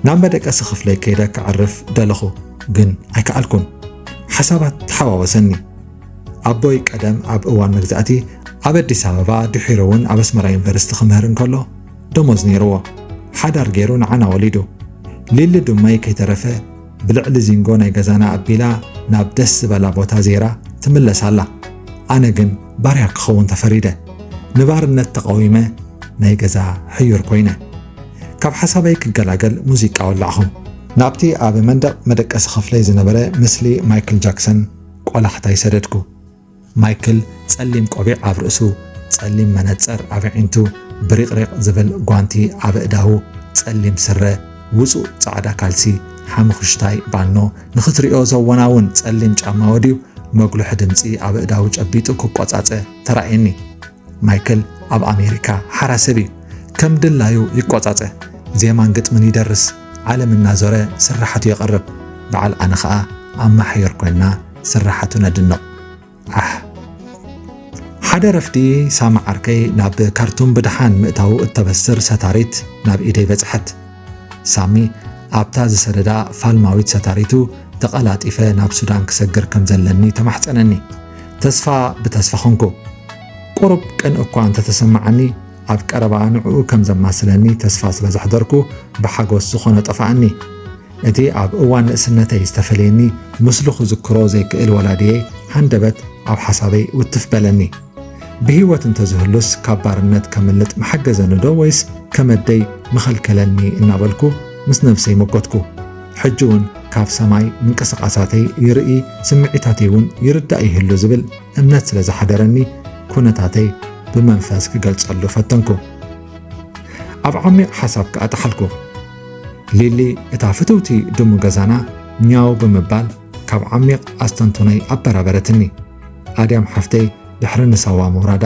ናብ መደቀሲ ክፍለይ ከይደ ከዕርፍ ደለኹ፣ ግን ኣይከኣልኩን። ሓሳባት ተሓዋወሰኒ። ኣቦይ ቀደም ኣብ እዋን መግዛእቲ ኣብ ኣዲስ ኣበባ፣ ድሒሩ እውን ኣብ ኣስመራ ዩኒቨርሲቲ ክምህር እንከሎ ደሞዝ ነይርዎ። ሓዳር ገይሩ ንዓና ወሊዱ። ሊሊ ድመይ ከይተረፈ ብልዕሊ ዚንጎ ናይ ገዛና ኣቢላ ናብ ደስ ዝበላ ቦታ ዜራ ትምለስ ኣላ። ኣነ ግን ባርያ ክኸውን ተፈሪደ። ንባርነት ተቓዊመ ናይ ገዛ ሕዩር ኮይነ። ካብ ሓሳበይ ክገላገል ሙዚቃ ወላዕኹ። ናብቲ ኣብ መንደቕ መደቀሲ ክፍለይ ዝነበረ ምስሊ ማይክል ጃክሰን ቆላሕታይ ሰደድኩ። ማይክል ጸሊም ቆቢዕ ኣብ ርእሱ፣ ጸሊም መነጸር ኣብ ኣዒንቱ፣ ብሪቕሪቕ ዝብል ጓንቲ ኣብ ኣእዳዉ፣ ጸሊም ስረ፣ ውጹእ ጻዕዳ ካልሲ፣ ሓሙኽሽታይ ባኖ፣ ንኽትሪኦ ዘወናውን ጸሊም ጫማ ወድዩ፣ መጉልሒ ድምጺ ኣብ ኣእዳዉ ጨቢጡ ክቆጻጸ ተራእየኒ። ማይክል ኣብ ኣሜሪካ ሓራ ሰብ እዩ። ከም ድላዩ ይቆጻጸ። ዜማን ግጥምን ይደርስ። ዓለም እናዞረ ስራሓቱ የቕርብ። በዓል ኣነ ኸኣ ኣማሓየር ኮይና ስራሓቱ ነድንቕ። ኣሕ። ሓደ ረፍዲ ሳሚ ዓርከይ ናብ ካርቱም ብደሓን ምእታዉ እተበስር ሰታሪት ናብ ኢደይ በጽሐት። ሳሚ ኣብታ ዝሰደዳ ፋልማዊት ሰታሪቱ ተቐላጢፈ ናብ ሱዳን ክሰግር ከም ዘለኒ ተማሕጸነኒ። ተስፋ ብተስፋ ኾንኩ። ቁሩብ ቅንእ እኳ እንተተሰማዓኒ፣ ኣብ ቀረባ ንዕኡ ከም ዘማስለኒ ተስፋ ስለ ዘሕደርኩ፣ ብሓጎስ ዝኾኖ ጠፋኣኒ። እቲ ኣብ እዋን ንእስነተይ ዝተፈለየኒ ምስሉ ክዝክሮ ዘይክእል ወላዲየይ ሃንደበት ኣብ ሓሳበይ ውትፍ በለኒ። ብህይወት እንተዝህሉስ ካብ ባርነት ከምልጥ ምሓገዘኒ ዶ ወይስ ከም ኣደይ ምኸልከለኒ እናበልኩ ምስ ነብሰይ መጎትኩ። ሕጂ እውን ካብ ሰማይ ምንቅስቓሳተይ ይርኢ፣ ስምዒታተይ እውን ይርዳእ ይህሉ ዝብል እምነት ስለ ዝሓደረኒ፣ ኩነታተይ ብመንፈስ ክገልጸሉ ፈተንኩ። ኣብ ዓሚቕ ሓሳብ ከኣ ጠሓልኩ። ሊሊ፣ እታ ፍትውቲ ድሙ ገዛና፣ ኛው ብምባል ካብ ዓሚቕ ኣስተንትኖይ ኣበራበረትኒ። ኣድያም ሓፍተይ ድሕሪ ንሳዋ ምውራዳ፣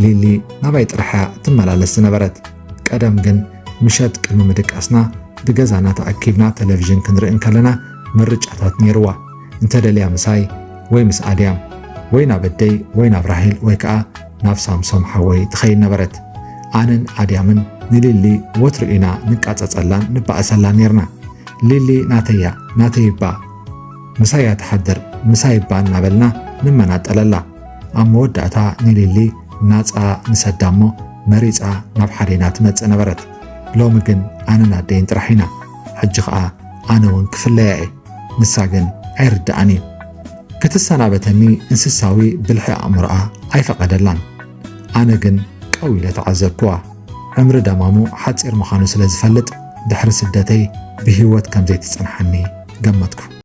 ሊሊ ናባይ ጥራሕ እያ ትመላለስ ዝነበረት። ቀደም ግን ምሸት ቅድሚ ምድቃስና ብገዛና ተኣኪብና ቴሌቪዥን ክንርኢ እንከለና ምርጫታት ነይርዋ። እንተደልያ ምሳይ ወይ ምስ ኣድያም ወይ ናብ ኣደይ ወይ ናብ ራሄል ወይ ከኣ ናብ ሳምሶም ሓወይ ትኸይድ ነበረት። ኣነን ኣድያምን ንሊሊ ወትሩ ኢና ንቃጸጸላን ንባእሰላን ነይርና። ሊሊ ናተይ እያ፣ ናተይ እባ ምሳይ እያ ትሓድር፣ ምሳይ እባ እናበልና ንመናጠለላ። ኣብ መወዳእታ ንሊሊ ናጻ ንሰዳ እሞ መሪጻ ናብ ሓዴና ትመጽእ ነበረት። ሎሚ ግን ኣነን ኣደይን ጥራሕ ኢና። ሕጂ ኸኣ ኣነ እውን ክፍለያ እየ። ንሳ ግን ኣይርድኣን እዩ። ክትሰናበተኒ እንስሳዊ ብልሒ ኣእምሮኣ ኣይፈቐደላን። ኣነ ግን ቀው ኢለ ተዓዘብክዋ። ዕምሪ ደማሙ ሓጺር ምዃኑ ስለ ዝፈልጥ፣ ድሕሪ ስደተይ ብህይወት ከም ዘይትጸንሓኒ ገመትኩ።